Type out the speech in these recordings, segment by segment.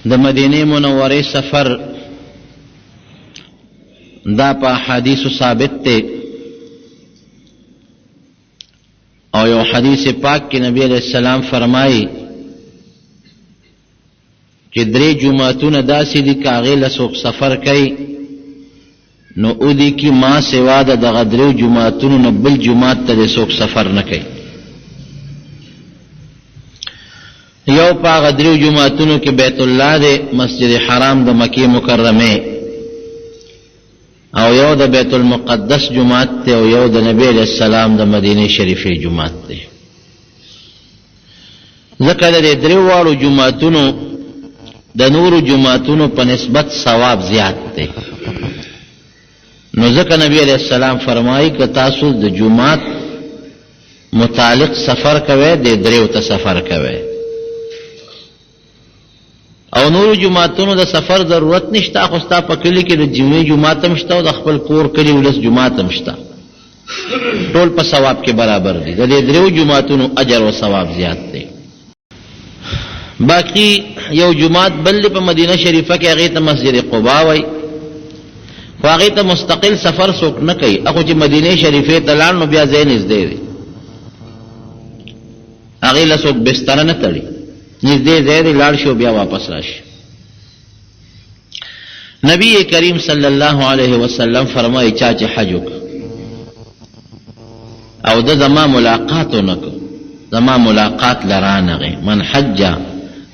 د مدینه منورې سفر دا په حدیث ثابت دی او یو حدیث پاک کې نبی علیہ السلام فرمایي چې درې جوماتونه داسې دي که هغې له څوک سفر کوي نو اودي کی ما سوا د دغه دریو جوماتونو نه بل جومات ته دې څوک سفر نه کوي. یو په هغه دریو جوماتونو کې بیت الله دی، مسجد حرام د مکې مکرمې، او یو د بیت المقدس جومات دی او یو د نبی علیه السلام د مدینې شریفې جومات دی. ځکه د دې درې واړو جوماتونو د نورو جوماتونو په نسبت ثواب زیات دی. نو ځکه نبی علیه السلام فرمایي که تاسو د جومات متعلق سفر کوئ دې دریو ته سفر کوئ. او نورو جوماتونو د سفر ضرورت نشته، خو ستا په کلي کې د جمعې جومات هم شته او د خپل کور کلي ولس جومات هم شته، ټول په ثواب کې برابر دي. د دې دریو جوماتونو اجر او ثواب زیات دی. باقی یو جومات بل دی په مدینه شریفه کې، هغې ته مسجد قبا وایي، خو هغې ته مستقل سفر څوک نه کوي. هغو چې مدینې شریفې ته لاړ نو بیا ځای نږدې دی، هغې له څوک بستره نه تړي، نږدې ځای دی، لاړ شي او بیا واپس راشي. نبی کریم صلی الله علیه وسلم فرمایي چا چې حج وکړ او د زما ملاقات ونکړ، زما ملاقات لرانغی، من حج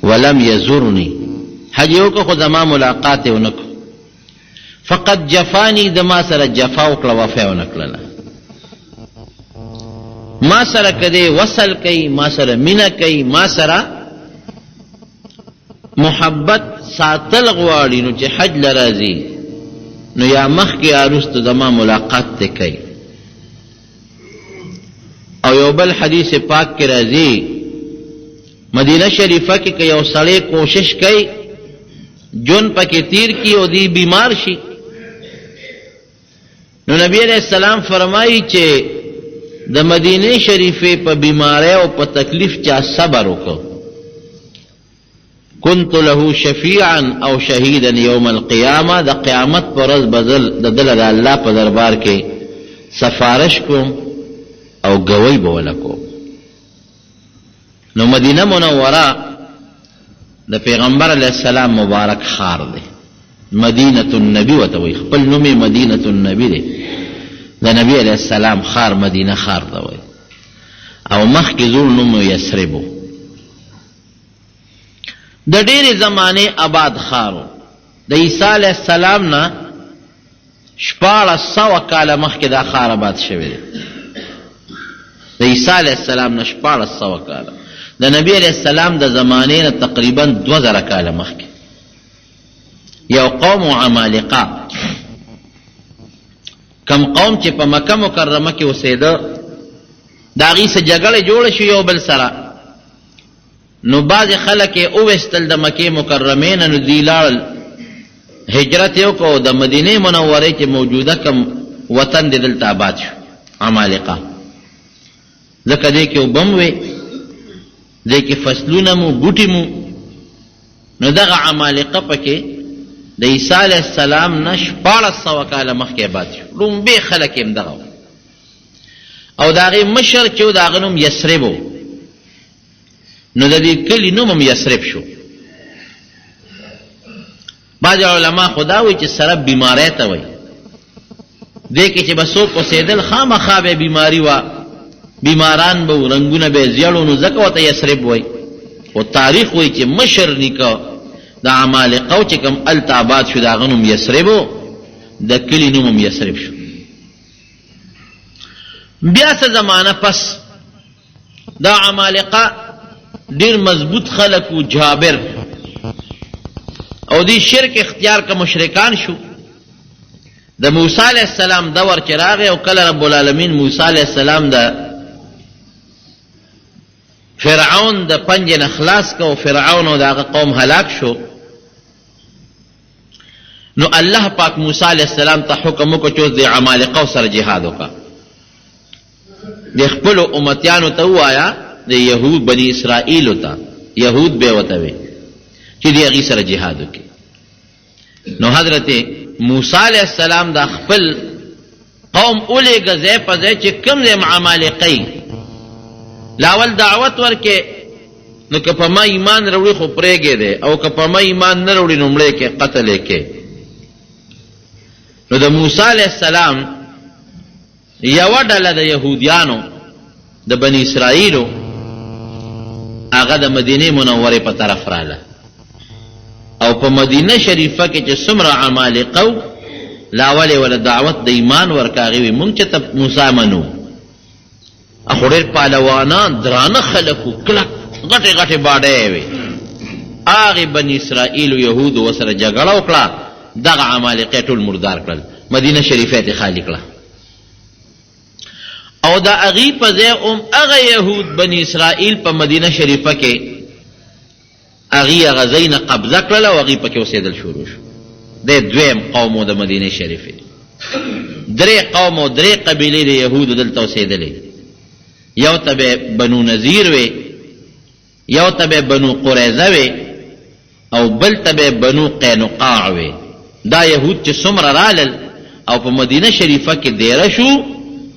ولم یزرنی، حج یې وکړ خو زما ملاقات یې ونکړ، فقط جفانی، د ما سره جفا وکړه، وفا یې ونه کړله، ما سره که دی وصل کوي، ما سره مینه کوي، ما سره محبت ساتل غواړي، نو چې حج له راځي نو یا مخکې یا وروسته زما ملاقات ته کوي. او یو بل حدیث پاک کې راځي، مدینه شریفه کې که یو سړی کوشش کوي جون پکې تیر کی او دی بیمار شي، نو نبی علیہ السلام فرمایي چې د مدینه شریفې په بیماری او په تکلیف چا صبر وکړ، كنت له شفیعا او شهیدا یوم القیامه، د قیامت پر ورځ به د ده د الله په دربار کې سفارش کوم او ګوی به وله کوم. نو مدینه منوره د پیغمبر علیه السلام مبارک ښار دی، مدینة النبي ورته وایي، خپل نوم یې مدینة النبي دی، د نبي علیه السلام ښار مدینه ښار ته وایي. او مخکې زوړ نوم یې یثرب و، د ډېرې زمانې آباد ښار و. د عیسی علیه السلام نه 1600 کاله مخکې دا ښار آباد شوی دی. د عیسی علیه السلام نه 1600 کاله، د نبی علیه السلام د زمانې نه تقریبا 2000 کاله مخکې یو قوم عمالقه، کم قوم چې په مکه مکرمه کې اوسېده، د هغوی څه جګړه جوړه شو یو بل سره، نو بعضې خلک یې وویستل د مکې مکرمې نه، نو دوی لاړل هجرت یې وکړو د مدینې منورې چې موجوده کم وطن دی دلته آباد شو عمالقه. ځکه دې کې اوبه هم وې، دې کې فصلونه مو، بوټي مو، نو دغه عمالقه پکې د عیسی علیه السلام نه 1600 کاله مخکې آباد شو. لومبی خلک یې هم دغه او د هغې مشر چې و د هغه نوم یثرب و، نو د دې کلي نوم هم یثرب شو. بعضې علما خو دا وایي چې سرب بیمارۍ ته وایي، دې کې چې به څوک اوسېدل خامخا به بیماري وه، بیماران به وو، رنګونه به یې زیړ وو، نو ځکه ورته یثرب وایي. خو تاریخ وایي چې مشر نیکه د عمالقه چې کوم هلته آباد شو د هغه نوم یثرب و، د کلي نوم هم یثرب شو. بیا څه زمانه پس دا عمالقه ډیر مضبوط خلک وو، جابر او دی شرک اختیار که مشرکان شو. د موسی علیه السلام دور چې راغی او کله رب العالمین موسی علیه السلام د فرعون د پنجې نه خلاص که او فرعون او د هغه قوم هلاک شو، نو الله پاک موسی علیه السلام ته حکم وکړ چې اوس د عمالقه سره جهاد وکړه، د خپلو امتیانو ته ووایه، د یهود بني اسرائیلو ته، یهود به ورته وي، چې دی هغوی سره جهاد وکړي. نو حضرت موسی علیه السلام دا خپل قوم ولیږه ځای په ځای چې کوم ځای عمالقه یي، لاول دعوت ورکې، نو که په ما ایمان راوړي خو پرېږې دی، او که په ما ایمان نه راوړي نو مړې کې، قتل یې کې. نو د موسی علیه السلام یوه ډله د یهودیانو د بنی اسرائیلو هغه د مدینې منورې په طرف راله او په مدینه شریفه کې چې څومره عمالقه وو، لاول یې وله دعوت د ایمان ورکړه. هغې وي مونږ چې ته موسی منو، خو ډېر پهلوانان درانه خلک وو، کلک غټې غټې باډۍ یې وې. هغې بني اسرائیلو یهودو ورسره جګړه وکړه، دغه عمالقه ټول مردار کړل، مدینه شریفه یې ترې خالي کړه. او د هغې په ځای هم هغه یهود بني اسرائیل په مدینه شریفه کې هغوی هغه ځای نه قبضه کړله او هغوی پکې اوسېدل شروع شو. دی دویم قوم و د مدینې شریفې. درې قوم او درې قبیلې د یهودو دلته اوسېدلې. یو ته به بنو نذیر وی، یو ته به بنو قریظه وی او بل ته به بنو قینقاع وی. دا یهود چې څومره رالل او په مدینه شریفه کې دېره شو،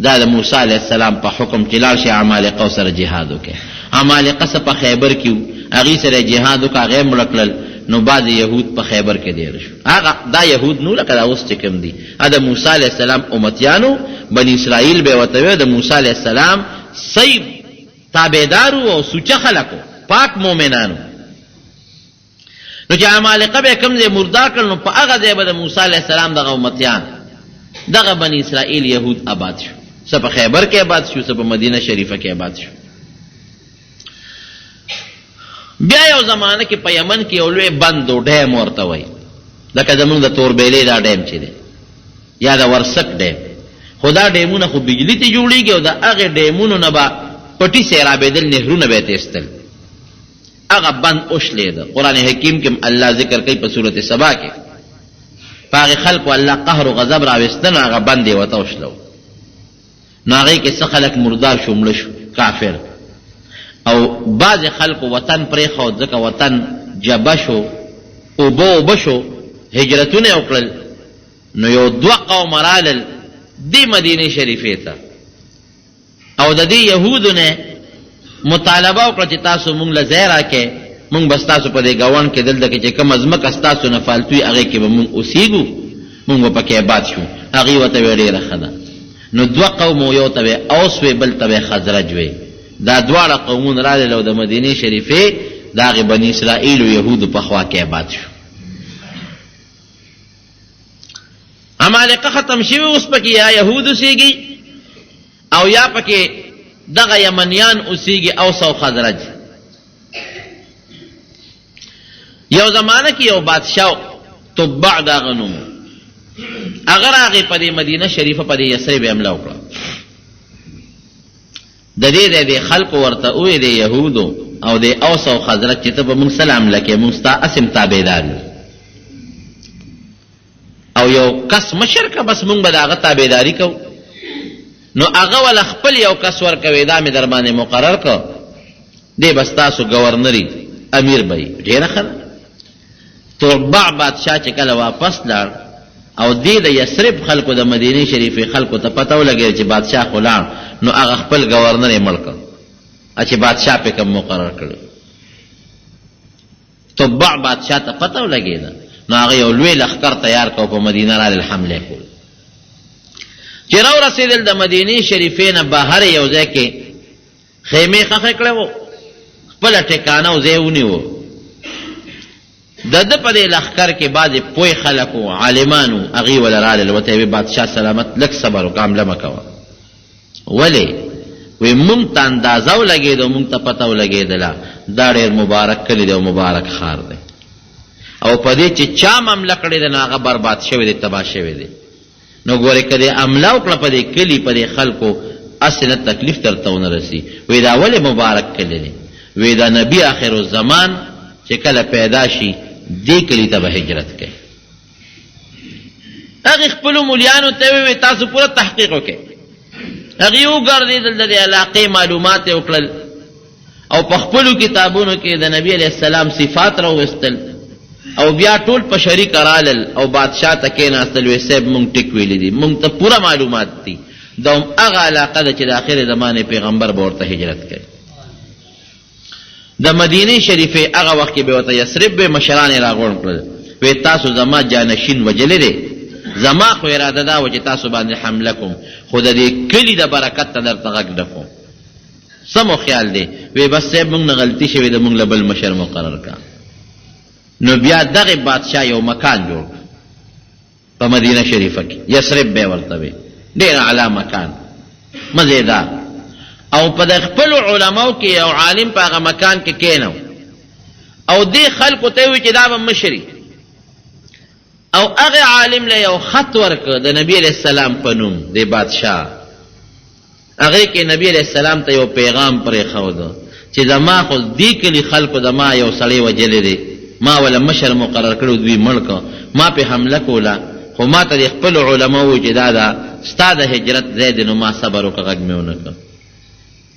دا د موسی علیه السلام په حکم چې لاړ شئ عمالقو سره جهاد وکړئ. عمالقه څه په خیبر کې وو، هغوی سره یې جهاد وکړ، هغه یې مړه کړل، نو بعضې یهود په خیبر کې دېره شو. هغه دا یهود نه وو لکه دا اوس چې کوم دي، دا د موسی علیه السلام امتیان وو، بني اسرائیل به یې ورته ویل، د موسی علیه السلام صحیح تابعدار وو او سوچه خلک وو، پاک مؤمنان وو. نو چې عمالقه به کوم ځای مردار کړل، نو په هغه ځای به د موسی علیه السلام دغه امتیان، دغه بني اسرائیل یهود آباد شو. څه په خیبر کې آباد شو، څه په مدینه شریفه کې آباد شو. بیا یو زمانه کې په یمن کې یو لوی بند و، ډیم ورته وایي، لکه زمونږ د توربیلې دا ډیم چې دی یا د ورسک ډیم، خو دا ډیمونه خو بجلي ته جوړېږي او د هغې ډیمونو نه به پټي سیرابېدل، نهرونه به یې تېستل. هغه بند وشلېده. قرآن حکیم کې هم الله ذکر کوي په سورة سبا کې، په هغې خلکو الله قهر و غضب راوسته، نو هغه بند یې ورته وشلو. نو هغې کې څه خلک مردار شو، مړه شو، کافر، او بعضې خلکو وطن پرېښود، ځکه وطن جبه شو، اوبه اوبه شو، هجرتونه یې وکړل. نو یو دوه قومه رالل دې مدینې شریفې ته او د دې یهودو نه مطالبه وکړه چې تاسو مونږ له ځای راکړئ، مونږ به ستاسو په دې ګاونډ کې دلته کې چې کومه ځمکه ستاسو نه فالتو وي هغې کې به مونږ اوسېږو، مونږ به پکې اباد شو. هغوی ورته ویل ډېره ښه ده. نو دوه قوم وو، یو ته به یې اوس وی، بل ته به یې خزرج وی. دا دواړه قومونه راغلل او د مدینې شریفې د هغې بني اسرائیلو یهودو په خوا کې اباد شو. عمالقه ختم شوي، اوس پکې یا یهود اوسېږي او یا پکې دغه یمنیان اوسېږي، اوس او خزرج. یو زمانه کې یو بادشاه تبع د هغه نوم، هغه راغی په دې مدینه شریفه په دې یثرب یې حمله وکړه. د دې ځای دې خلکو ورته وویل، دې یهودو او دې اوس او خزرج، چې ته په موږ څه حمله کوې؟ موږ ستا هسې هم تابعدار یو او یو کس مشر که بس موږ به د هغه تابعداري کوو. نو هغه وله خپل یو کس ورکوي، دا مې در باندې مقرر کړ، دی به ستاسو ګورنري امیر به وي. ډېره ښه ده. تبع بادشاه چې کله واپس لاړ او دې د یثرب خلکو د مدینې شریفې خلکو ته پته ولګېده چې بادشاه خو لاړ، نو هغه خپل ګورنر یې مړ کړ چې بادشاه پې کوم مقرر کړی. تبع بادشاه ته پته ولګېده، نو هغه یو لوی لښکر تیار کړ او په مدینه راغلل، حمله کول. چې راورسېدل د مدینې شریفې نه بهر یو ځای کې خیمې ښخې کړې وو، خپله ټکانه او ځای ونیو. د ده په دې لښکر کې بعضې پوه خلک وو، عالمان وو، هغوی وله رالل، ورته یې ویل بادشاه سلامت لږ صبر وکړه، حمله مه کوه. ولې؟ وی مونږ ته اندازه ولګېده، مونږ ته پته ولګېدله دا ډېر مبارک کلی دی او مبارک ښار دی، او په دې چې چا حمله کړې ده نو هغه برباد شوی دی، تباه شوی دی. نو ګورې که دې حمله وکړه په دې کلي په دې خلکو، هسې نه تکلیف درته ونه رسي. وی دا ولې مبارک کلی دی؟ وی دا نبي آخر الزمان چې کله پیدا شي دې کلي ته به هجرت کوي. هغې خپلو مولیانو ته وویل تاسو پوره تحقیق وکړئ. هغوی وګرځېدل، د دې علاقې معلومات یې وکړل او په خپلو کتابونو کې د نبي علیه السلام صفات راوویستل. او بیا ټول په شریکه رالل او بادشاه ته کېناستل، وې صاحب مونږ ټیک ویلي دي، مونږ ته پوره معلومات دي، دا هم هغه علاقه ده چې د اخر زمانې پیغمبر به ورته هجرت کوي. د مدینې شریفې هغه وخت کې به ورته یثرب وې، مشران یې راغونډ کړل، وې تاسو زما جانشین وژلی دی، زما خو اراده دا وه چې تاسو باندې حمله کوم، خو د دې کلي د برکت نه درته غږ نه کوم. څه مو خیال دی؟ وې بس صاحب مونږ نه غلطي شوې ده، مونږ له بل مشر مقرر کړه. نو بیا دغه بادشاه یو مکان جوړ کړ په مدینه شریفه کې، یثرب به ورته وي، ډېر اعلی مکان، مزیدار. او په د خپلو علماو کې یو عالم په هغه مکان کې کېنو او دې خلکو ته وی چې دا به مشري. او هغه عالم له یو خط ورکړ د نبی علیه السلام په نوم د بادشاه. هغې کې نبي علیه السلام ته یو پیغام پرېښود چې زما خو دې کلي خلکو زما یو سړی وژلی دی، ما وله مشر مقرر کړی و دوی مړ کړ، ما پرې حمله کوله خو ما ته دې خپلو علماو وویل چې دا د ستا د هجرت ځای دی نو ما صبر وکړ غږ مې ونه کړ،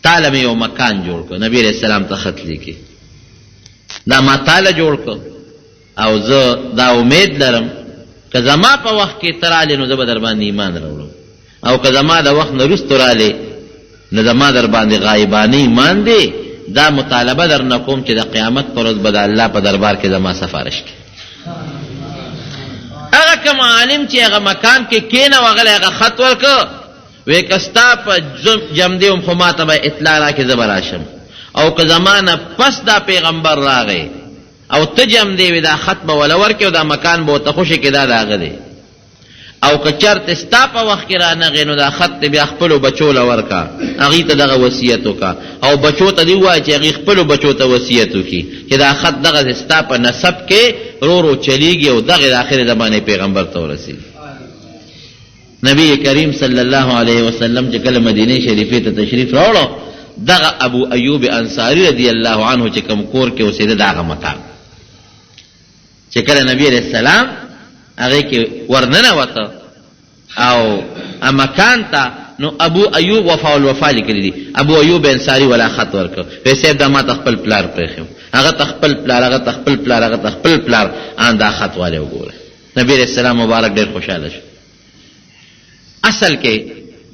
تاله مې یو مکان جوړ کړ. نبي علیه السلام ته خط لیکي دا ما تاله جوړ کړ او زه دا امید لرم که زما په وخت کې ته رالې نو زه به درباندې ایمان راوړم او که زما د وخت نه وروسته رالې نو زما درباندې غایبانه ایمان دی، دا مطالبه درنه کوم چې د قیامت پر ورځ به د الله په دربار کې زما سفارش کوې. هغه کوم عالم چې هغه مکان کې کېنه او هغه له هغه خط ورکړ، وې که ستا په جمدې وم خو ما ته به اطلاع راکړې زه به راشم، او که زما نه پس دا پیغمبر راغی او ته جمدې وې دا خط به وله ورکړې او دا مکان به ورته خوشې کړې، دا د هغه دی. او که چرته ستا په وخت کې رانغی نو دا خط دې بیا خپلو بچو له ورکړه، هغوی ته دغه وصیت وکړه او بچو ته دې ووایه چې هغوی خپلو بچو ته وصیت وکړي چې دا خط دغسې ستا په نسب کې رو رو چلېږي او دغې د آخرې زمانې پیغمبر ته ورسېږي. نبی کریم صلی الله علیه وسلم چې کله مدینې شریفې ته تشریف راوړو، دغه ابو ایوب انصاري رضی الله عنه چې کوم کور کې اوسېده دغه مکان چې کله نبی علیه السلام هغې کې ورننوته او مکان ته، نو ابو ایوب وفا الوفا لیکلی دي، ابو ایوب انصاري ولا خط ورکړ، وی صاحب دا ما ته خپل پلار پرېښی، هغه ته خپل پلار، هغه ته خپل پلار، هغه ته خپل پلار، ان دا خط والے وګوره. نبی علیه السلام مبارک ډېر خوشحاله شو. اصل کې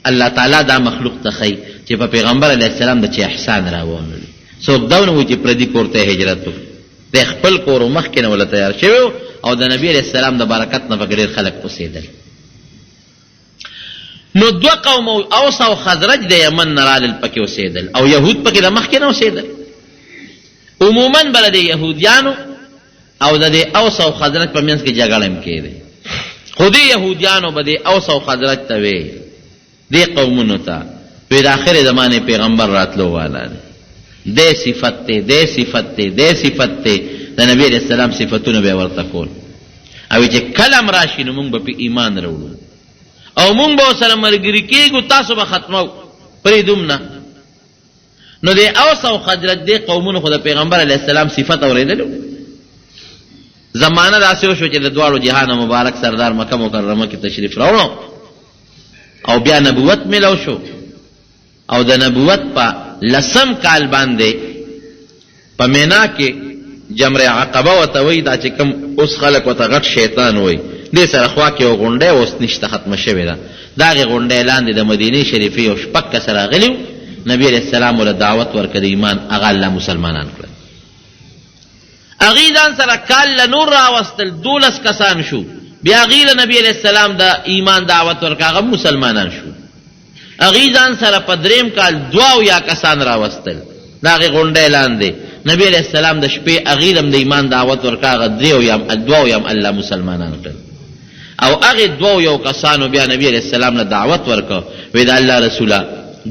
الله تعالی دا مخلوق ته ښيي چې په پیغمبر علیه السلام د چا احسان راونه وي. څوک دا ونه وایي چې پردي کور ته هجرت وکړي، دی خپل کور و مخکې نه وله تیار شوی و او د نبي علیه السلام د برکت نه پکې ډېر خلک اوسېدل. نو دوه قومه اوس او خزرج د یمن نه رالل پکې اوسېدل او یهود پکې د مخکې نه اوسېدل. عموما به د یهودیانو او د دې اوس او خزرج په منځ کې جګړه هم کېده، خو دې یهودیانو به دې اوس او خزرج ته وې، دې قومونو ته وې د آخرې زمانې پیغمبر راتلو والا دی، دی صفت دی، دی صفت دی، دی صفت دی، د نبي علیه السلام صفتونه به یې ورته کول او چې کله هم راشي نو موږ به پرې ایمان راوړو او موږ به ورسره ملګري کېږو، تاسو به ختمو پرېږدو هم نه. نو د اوس او خزرج دې قومونو خو د پیغمبر علیه السلام صفت اورېدلی و. زمانه داسې وشوه چې د دواړو جهانو مبارک سردار مکه مکرمه کې تشریف راوړو او بیا نبوت ملو شو او د نبوت په لسم کال باندې په مینا کې جمره عقبه ورته وایي، دا چې کوم اوس خلک ورته غټ شیطان وایي، دې سره خوا کې یوه غونډۍ اوس نشته، ختمه شوې ده، د هغې غونډۍ لاندې د مدینې شریفې یو شپږ کسه راغلي وو، نبي علیه السلام ورله دعوت ورکړ د ایمان، هغه الله مسلمانان کړل. هغوی ځان سره کال له نور راوستل، دولس کسان شو، بیا هغوی له نبي علیه السلام د ایمان دعوت ورکړ، هغه هم مسلمانان شو. هغوی ځان سره په دریم کال 72 کسان راوستل، د هغې غونډۍ لاندې نبي علیه السلام د شپې هغوی له هم د ایمان دعوت ورکړ، هغه 72 هم الله مسلمانان کړل. او هغې دوو یو کسانو بیا نبي علیه السلام له دعوت ورکړ، وې د الله رسوله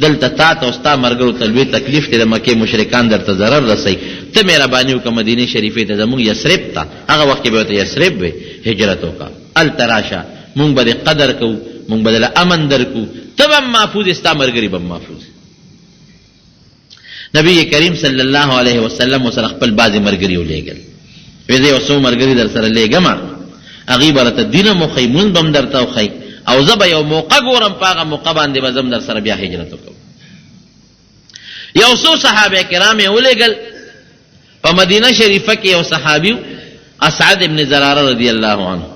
دلته تا ته او ستا ملګرو ته لوی تکلیف دی، د مکې مشرکان درته ضرر رسوي، ته مهرباني وکړه مدینې شریفې ته زموږ یثرب ته، هغه وخت کې به ورته یثرب وې، هجرت وکړه، هلته راشه، مونږ به دې قدر کوو، مونږ به دله امن درکړو، ته به هم محفوظ یې، ستا ملګري به هم محفوظ وي. نبی کریم صلی الله علیه وسلم ورسره خپل بعضې ملګري ولېږل، وې زه یو څو ملګري در سره لېږم، هغوی به راته دین هم وښیي، مونځ به هم درته وښیي او زه به یو موقع ګورم، په هغه موقع باندې به زه هم در سره بیا هجرت وکړم. یو څو صحابه کرام یې ولېږل. په مدینه شریفه کې یو صحابي و، اسعد ابن زراره رضی الله عنه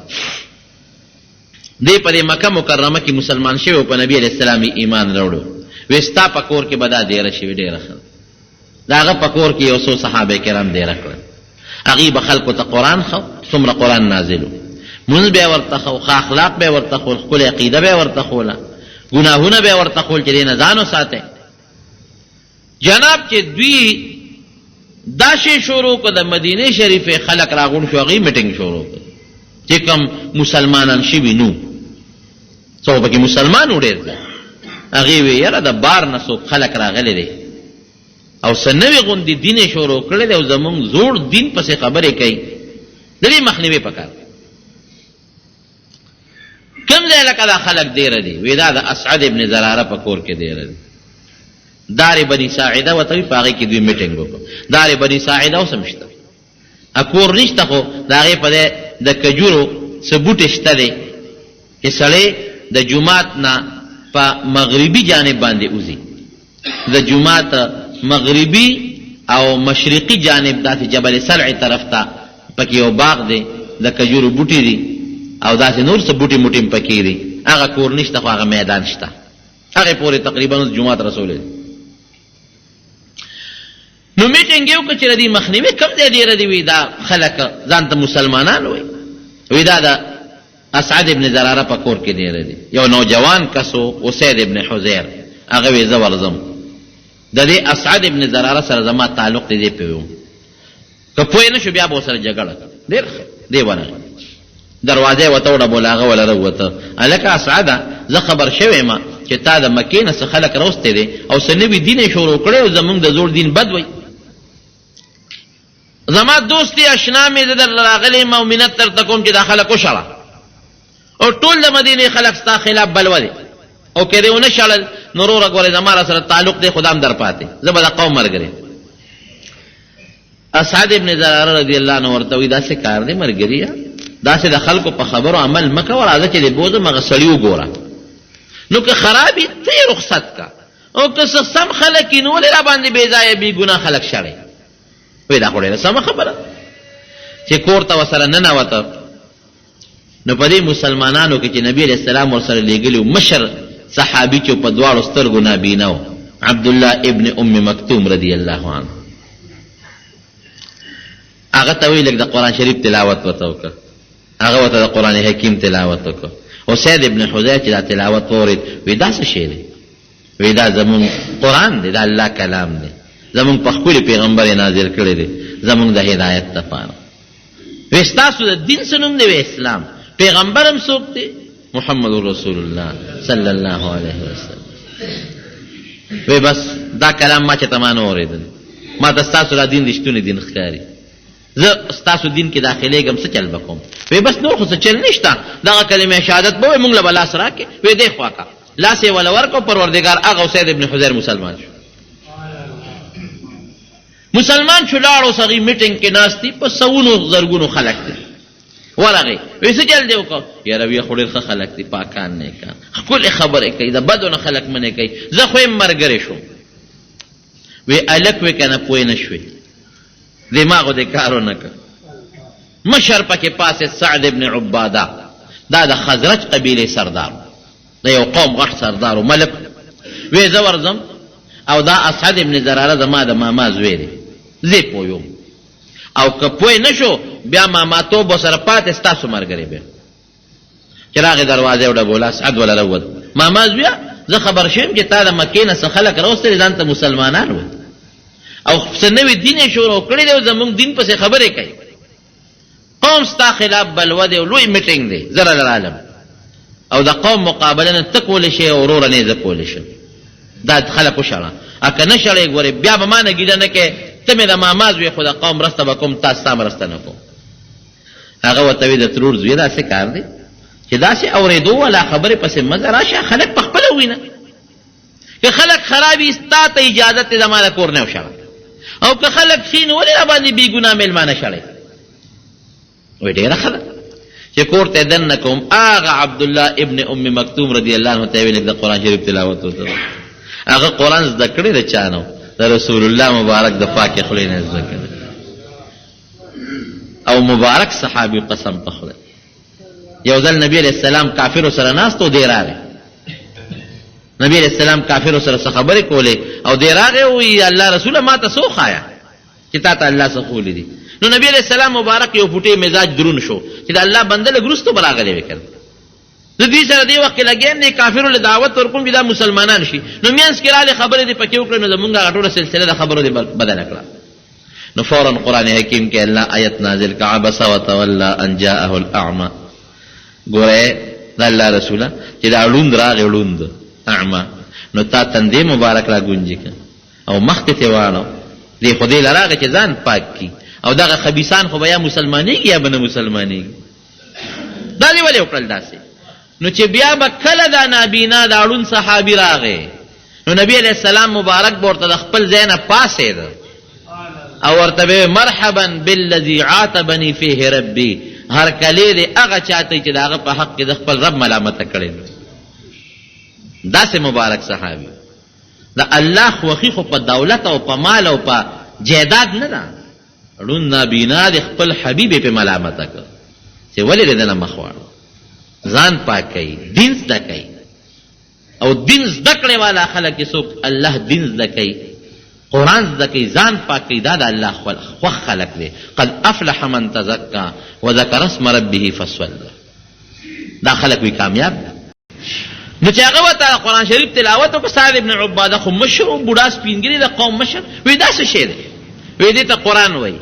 دی په دې مکه مکرمه کې مسلمان شوی او په نبی علیه السلام یې ایمان راوړو. وی ستا په کور کې به دا دېره شي، وی ډېره ښه ده. د هغه په کور کې یو څو صحابه کرام دېره کړل. هغوی به خلکو ته قرآن ښو، څومره قرآن نازل و. لمونځ به یې ورته ښو، ښه اخلاق به یې ورته ښول، ښکلې عقیده به یې ورته ښوله، ګناهونه به یې ورته ښول چې دې نه ځان وساتئ. جناب چې دوی دا شی شروع کړ د مدینه شریفې خلک راغونډ شو هغوی میټینګ شروع کړ چې کوم مسلمانان شوي نو څو پکې مسلمان و ډېر هغې وی یاره د بار نه څوک خلک راغلي دی او څه نوې غوندې دین یې شروع کړی دی او زمونږ زوړ دین پسې خبرې کوي، د دې مخنیوی پکار دی. کوم ځای لکه دا خلک دیره دي؟ وی دا د اسعد ابن زراره په کور کې دیره دي. دار بني ساعده ورته وي، په هغې کې دوی میټینګ وکړ. دار بني ساعده اوس هم شته، کور نشته خو د هغې په ځای د کجورو څه بوټی شته دی چې سړی د جومات نه په مغربي جانب باندې وځي، د جومات مغربي او مشرقي جانب داسې جبل سلع طرف ته پکې یو باغ دی، د کجورو بوټي دي او داسې نور څه بوټي موټي هم پکې دي. هغه کور نشته خو هغه میدان شته، هغې پورې تقریبا اوس جومات رسولی دی. نو میټینګ یې وکړ چې د دې مخنیوی کوم ځای ډېره دی، وي دا خلک ځان ته مسلمانان وایي، وي دا د اسعد ابن زراره په کور کې دېره دي. یو نوجوان کس و، اسید ابن حضیر، هغه وې زه ورځم، د دې اسعد ابن زراره سره زما تعلق دی، دی پوه وم، که پوه نه شو بیا به ورسره جګړه کوم. ډېر ښه، دی ورغی، دروازه یې ورته وډبوله، هغه وله راووته، هلکه اسعده، زه خبر شوی یم چې تا د مکې نه څه خلک راوستي دي او څه نوي دین یې شروع کړی او زموږ د زوړ دین بد وایي. زما دوست یې، اشنا مې، زه درله راغلی یم او منت درته کوم چې دا خلک وشړه او ټول د مدینې خلک ستا خلاف بلوه دي، او که دې ونه شړل نو وروره ګورې زما راسره تعلق دی، خو دا هم در پاتې، زه به د قوم ملګری. اسعد ابن زراره رضی الله عنه ورته وایي داسې کار دی ملګریه، داسې د خلکو په خبرو عمل مه کوه، راځه چې دې بوځم هغه سړي وګوره، نو که خراب وي ته یې رخصت که، او که څه سم خلک یې نو ولې راباندې بې ځایه بې ګناه خلک شړې؟ وایي دا خو ډېره سمه خبره. چې کور ته ورسره ننوته نو په دې مسلمانانو کې چې نبی علیه السلام ورسره لېږلي وو مشر صحابي چې په دواړو سترګو نابینا و، عبدالله ابن ام مکتوم رضی الله عنه، هغه ته وایي لږ د قرآن شریف تلاوت ورته وکړه. هغه ورته د قرآن حکیم تلاوت وکړ. اسید ابن حضیر چې دا تلاوت واورېد، وایي دا څه شی دی؟ وی دا زمونږ قرآن دی، دا الله کلام دی، زمونږ په ښکلي پیغمبر یې نازل کړی دی زمونږ د هدایت لپاره. وی ستاسو د دین څه نوم دی؟ وی اسلام. پیغمبر هم څوک دی؟ محمد رسول الله صلی الله علیه وسلم. وی بس دا کلام ما چې ته ما نه اورېدل، ما ته ستاسو دا دین رښتونی دین ښکاري، زه ستاسو دین کې داخلېږم، څه چل به کوم؟ وی بس نور خو څه چل نشته، دغه کلمه شهادت به وایې، مونږ له به لاس راکړې. وی دې خوا کا، لاس یې وله ورکړ، پروردګار هغه اسید ابن حضیر مسلمان شو. مسلمان شو، لاړ، اوس هغوی میټینګ کې ناست دي، په سوونو زرګونو خلک دي. ورغی، وی څه چل دی وکړ؟ یاره وی خو ډېر ښه خلک دي، پاکان نیکان، ښکلې خبرې کوي، د بدو نه خلک منع کوي، زه خو یې ملګری شوم. وی هلک وی که نه پوه نه شوې، دماغو دې کار ونه کړ. مشر پکې پاڅېد، سعد ابن عباده، دا د خزرج قبیلې سردار، د یو قوم غټ سردار و، ملک. وی زه ورځم او دا اسعد ابن زراره زما د ماما زوی دی، زه پوه یوم، او که پوه نه شو بیا ماماتوب ورسره پاتې، ستاسو ملګری به. چې راغی دروازه یې وډبوله، اسعد وله راووت، ماما زویه زه خبر شوم چې تا د مکې نه څه خلک راوستل، ځان ته مسلمانان وایي او څه نوی دین یې شروع کړی دی او زموږ دین پسې خبرې کوي، قوم ستا خلاف بلوه دی او لوی میټینګ دی، زه رالم او د قوم مقابله نه ته کولی شې او وروره نه زه کولی شم، دا خلک وشړه، که نه شړې ګورې بیا به ما نه ګیله نه کوې، ته مې د ماما زوی خو د قوم مرسته به کوم، تا ستا مرسته نه کوم. هغه ورته وی د ترور زوی داسې کار دی چې داسې اورېدو والا خبرې پسې مه ځه، راشه خلک په خپله ووینه، که خلک خراب وي ستا ته اجازت دی زما د کور نه وشړه، او که خلک ښي نو ولې راباندې بې ګناه مېلمانه شړې؟ وایي ډېره ښه ده. چې کور ته یې دننه کوم، هغه عبدالله ابن ام مکتوم رضی الله عنه ته یې ویل د قرآن شریف تلاوت ورته وکړه. هغه قرآن زده کړی د چا نه؟ د رسول الله مبارک د پاکې خولې نه زده کړی. او مبارک صحابي قسم په خدای. یو ځل نبی علیه السلام کافرو سره ناست و، دی راغی. نبی علیه السلام کافرو سره څه خبرې کولې او دی راغی او وی الله رسوله ما ته څه وښایه چې تا ته الله څه ښوولي دي. نو نبی علیه السلام مبارک یو پوټې مزاج درون شو چې د الله بنده لږ وروسته به راغلی وي که نه. زه دوی سره دې وخت کې لګیا یم، دې کافرو له دعوت ورکوم چې دا مسلمانان شي. نو مینځ کې راغلې خبرې دې پکې وکړې، نو زمونږ هغه ټوله سلسله د خبرو دې بدله کړه. نو فورا قرآن حکیم کې الله آیت نازل کړ، عبس وتولی ان جاءه الاعمی. ګوره د الله رسوله چې دا ړوند راغی، ړوند اعمی، نو تا تندې مبارک را ګونجې کړ او مخ دې ترې واړو. دې خو دې له راغی چې ځان پاک کړي، او دغه خبیثان خو به یا مسلمانېږي یا به نه مسلمانېږي. دا دې ولې وکړل داسې؟ نو چې بیا به کله دا نابینا دا ړوند صحابي راغی، نو نبی علیه السلام مبارک به ورته د خپل ځای نه پاڅېده او ورته به مرحبا بالذي عاتبني فيه ربي، هرکلی دی هغه چاته چې د هغه په حق کې د خپل رب ملامته کړې ده. داسې مبارک صحابي. د الله خوښي خو په دولت او په مال او په جایداد نه ده. ړوند نابینا دې خپل حبیب یې پې ملامته کړ چې ولې دې دنه مخ واړو. ځان پاک کوي، دین زده کوي، او دین زده کړې والا خلک چې څوک الله دین زده کوي، قرآن زده کوي، ځان پاک کوي، دا د الله خوښ خلک دی. قد افلح من تزکا وذکر اسم ربه فصلی. دا خلک وي کامیاب دي. نو چې هغه ورته قرآن شریف تلاوت وکړ، سعد ابن عباده خو مشر و، بوډا سپین ږیری د قوم مشر، وی دا څه شی دی؟ وی دې ته قرآن وایي.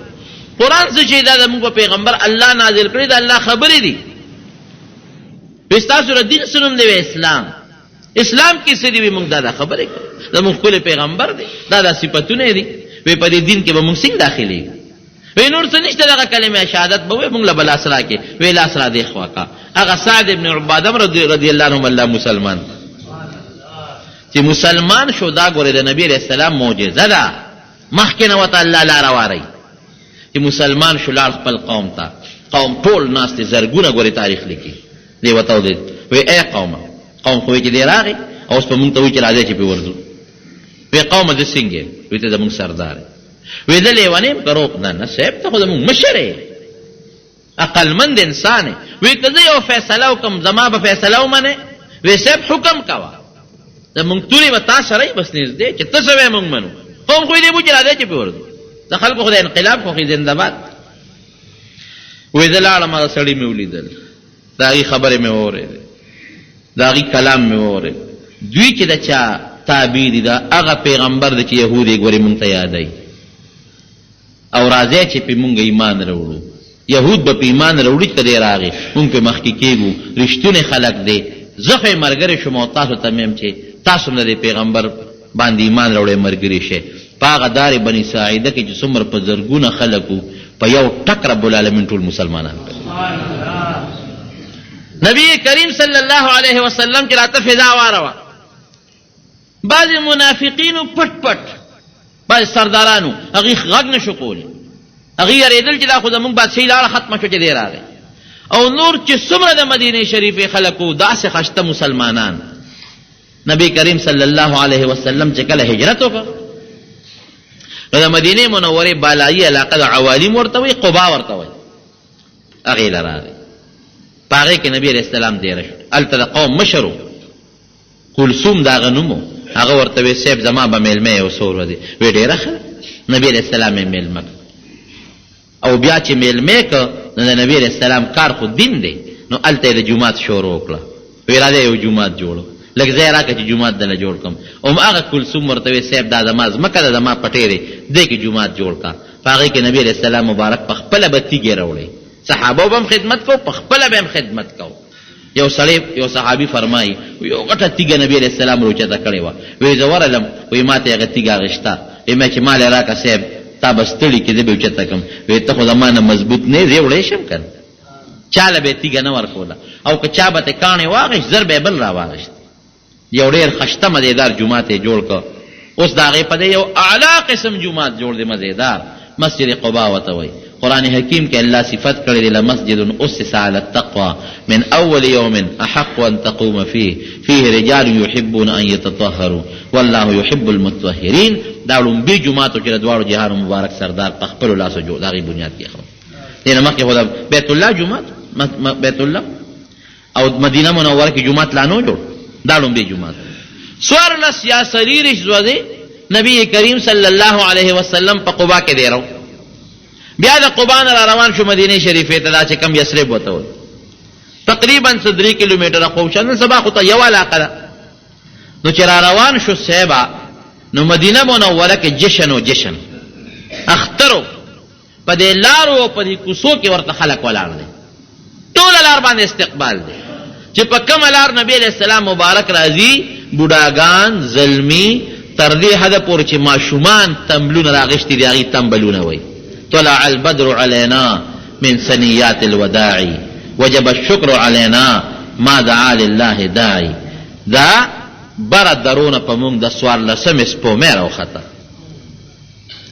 قرآن څه شی؟ دا زموږ په پیغمبر الله نازل کړی، د الله خبرې دي. وی ستاسو د دین څه نوم دی؟ وی اسلام. اسلام کې څه دي؟ وی موږ دا دا خبرې کوو، زموږ ښکلی پیغمبر دی، دا دا صفتونه دي. وی په دې دین کې به موږ څنګه داخلېږو؟ وی نور څه نشته، دغه کلمه شهادت به وی، مونږ له به لاس راکې. وی لاس را دې خوا کا. هغه سعد ابن عباده رضی الله عنه الله مسلمان چې مسلمان شو، دا ګوره د نبی علیه السلام معجزه ده، مخکې نه ورته الله لاره واري. چې مسلمان شو لاړ خپل قوم ته، قوم ټول ناست دي، زرګونه ګورې تاریخ لیکي. دی ورته ودرېد، وی ای قومه، قوم خو وی چې دی راغی او اوس په مونږ ته وایي چې راځئ چې پرې ورځو. وی قومه زه څنګه یم؟ وی ته زمونږ سردار یې. وی زه لیونی یم که روغ؟ نه نه صاحب، ته خو زموږ مشر یې، عقلمند انسان یې. وی که زه یو فیصله وکړم زما به فیصله ومنې؟ وی صاحب حکم کوه، زموږ تورې به تا سره وي، بس نږدې چې ته څه وایې موږ منو. قوم خو یې دی چې راځئ چې پرې ورځو، د خلکو خو د انقلاب خوښي زنده باد. وی زه لاړم، هغه سړي مې ولیدل، د هغې خبرې مې واورېدې، د هغوی کلام مې واورېد. دوی چې د چا تابع دي، دا هغه پیغمبر دی چې یهود یې ګورې مونږ ته یادوي او راځی چې پې مونږ ایمان راوړو. یهود به پې ایمان راوړي چې که دی راغی مونږ پې مخکې کېږو، رښتونی خلک دی. زه خو یې ملګری شوم او تاسو ته مې هم چې تاسو هم د دې پیغمبر باندې ایمان راوړی ملګري شئ. په هغه دار بني ساعده کې چې څومره په زرګونه خلک وو، په یو ټک رب العالمین ټول مسلمانان کړل. نبی کریم صلی الله علیه وسلم چې راته فضا واره، بعضې منافقینو پټ پټ، بعضې سردارانو هغوی غږ نه شو کولی، هغوی یریدل چې دا خو زموږ بادشاهي لاړه ختمه شوه چې دی راغی. او نور چې څومره د مدینې شریفې خلک وو، داسې خشته مسلمانان. نبی کریم صلی الله علیه وسلم چې کله هجرت وکړ، نو د مدینې منورې بالایي علاقه د عوالیم ورته وایي، قبا ورته وایي، هغې له راغی. په هغې کې نبی علیه السلام دېره شو. هلته د قوم مشر و، کلثوم د هغه نوم و. هغه ورته وی صاحب زما به مېلمه یې یو څو ورځې. وی ډېره ښه ده. نبی علیه السلام یې مېلمه کړ. او بیا چې مېلمه یې کړ، نو د نبی علیه السلام کار خو دین دی، نو هلته یې د جومات شروع وکړه. وی راځئ یو جومات جوړو، لږ ځای راکړه چې جومات دله جوړ کړم. هماغه کلثوم ورته وی صاحب دا زما ځمکه ده، زما پټی دی، دې کې جومات جوړ کړه. په هغې کې نبی علیه السلام مبارک په خپله به تیږې راوړې، صحابو به هم خدمت کو، په خپله به هم خدمت کو. یو سړی، یو صحابي فرمایي، یو غټه تیږه نبی علیه السلام راوچته کړې وه، وایي زه ورغلم، وایي ماته یې هغه تیږه اخیسته، وایي ما چې مال یې راکړه صاحب تا به ستړي کړي زه به یې اوچته کړم، وایي ته خو زما نه مضبوط نه یې، زه یې وړی شم که نه؟ چا له به یې تیږه نه ورکوله، او که چا به ترې کاڼی واخیست زر به یې بل راواخیست. یو ډېر خشته مزېدار جومات یې جوړ کړ. اوس د هغې په ځای یو اعلی قسم جومات جوړ دی، مزېدار مسجد قباء ورته وایي. قرآن حکیم کې الله صفت کړی دی، لمسجد اسس علی التقوی من اول یوم احق ان تقوم فیه فیه رجال یحبون ان یتطهروا والله یحب المطهرین. دا ړومبی جومات و چې د دواړو جهانو مبارک سردار په خپلو لاسو جوړ، د هغې بنیاد کېښود. دې نه مخکې خو د بیت الله جومات، بیت الله او مدینه منوره کې جومات لا نه جوړ، دا لومبی جومات. 14 یا 24 ورځې نبی کریم صلی الله علیه وسلم په قبا کې دیرو. بیا د قبا نه را روان شو مدینه شریفې ته، دا چې کم یثرب ورته وایي، تقریبا څه 3 کیلومتره خو نن سبا خو ته یوه علاقه ده. نو چې را روان شو صاحبه، نو مدینه منوره کې جشن و جشن اخترو، په دې لارو او په دې کوڅو کې ورته خلک ولاړ دي، ټوله لار باندې استقبال دی. چې په کومه لار نبی علیه السلام مبارک راځي، بوډاګان، زلمي، تر دې حده پورې چې ماشومان تمبلونه راغشتي دي، هغوی تمبلونه وایي. طلع البدر علينا من ثنيات الوداع وجب الشکر علينا ما دعا لله داعي. دا بره درونه په مونږ د څوارلسمې سپومې راوخته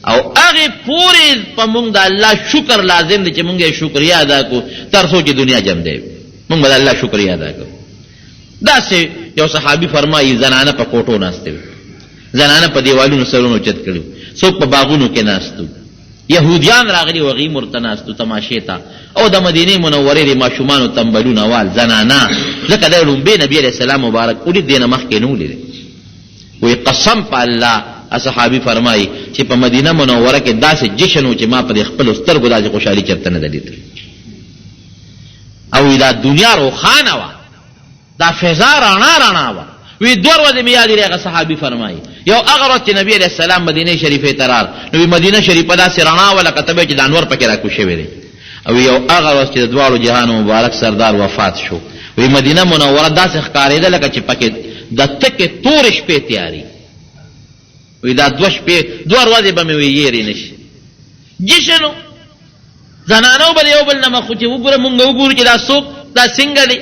او هغې پورې په مونږ د الله شکر لازم دی چې مونږ یې شکریه ادا کړو، تر څو چې دنیا جمدی وي مونږ به د الله شکریه ادا کوو. داسې یو صحابي فرمایي، زنانه په کوټو ناستې وي، زنانه په دیوالونو سرونه اوچت کړي، څوک په باغونو کې ناست وو، یهودیان راغلي وو، هغوی هم ورته ناست وو تماشې ته. او د مدینې منورې د ماشومانو تنبلونه وال زنانه، ځکه دا ړومبی نبي علیه السلام مبارک ولید، دې نه مخکې نه ولیدی. وایي قسم په الله، صحابي فرمایي چې په مدینه منوره کې داسې جشن و چې ما په دې خپلو سترګو داسې خوشحالي چېرته نه ده لیدلې. او دا دنیا روښانه وه، دا فضا رڼا رڼا وه. وی دوه ورځې مې یادې دي، هغه صحابي فرمایي، یو هغه ورځ چې نبی علیه السلام مدینې شریفې ته راغ، نو وی مدینه شریفه داسې رڼا وه لکه ته به چې د انور پکې راکوز شوی دی. او یو هغه ورځ چې د دواړو جهانو مبارک سردار وفات شو، وی مدینه منوره داسې ښکارېده لکه چې پکې د تکې تورې شپې تیاري. وی دا دوه شپې دوه ورځې به مې وی یېرې نه شي. جشن و، زنانو به د یو بل نه مخ چې وګوره، مونږ وګورو چې دا څوک، دا څنګه دی.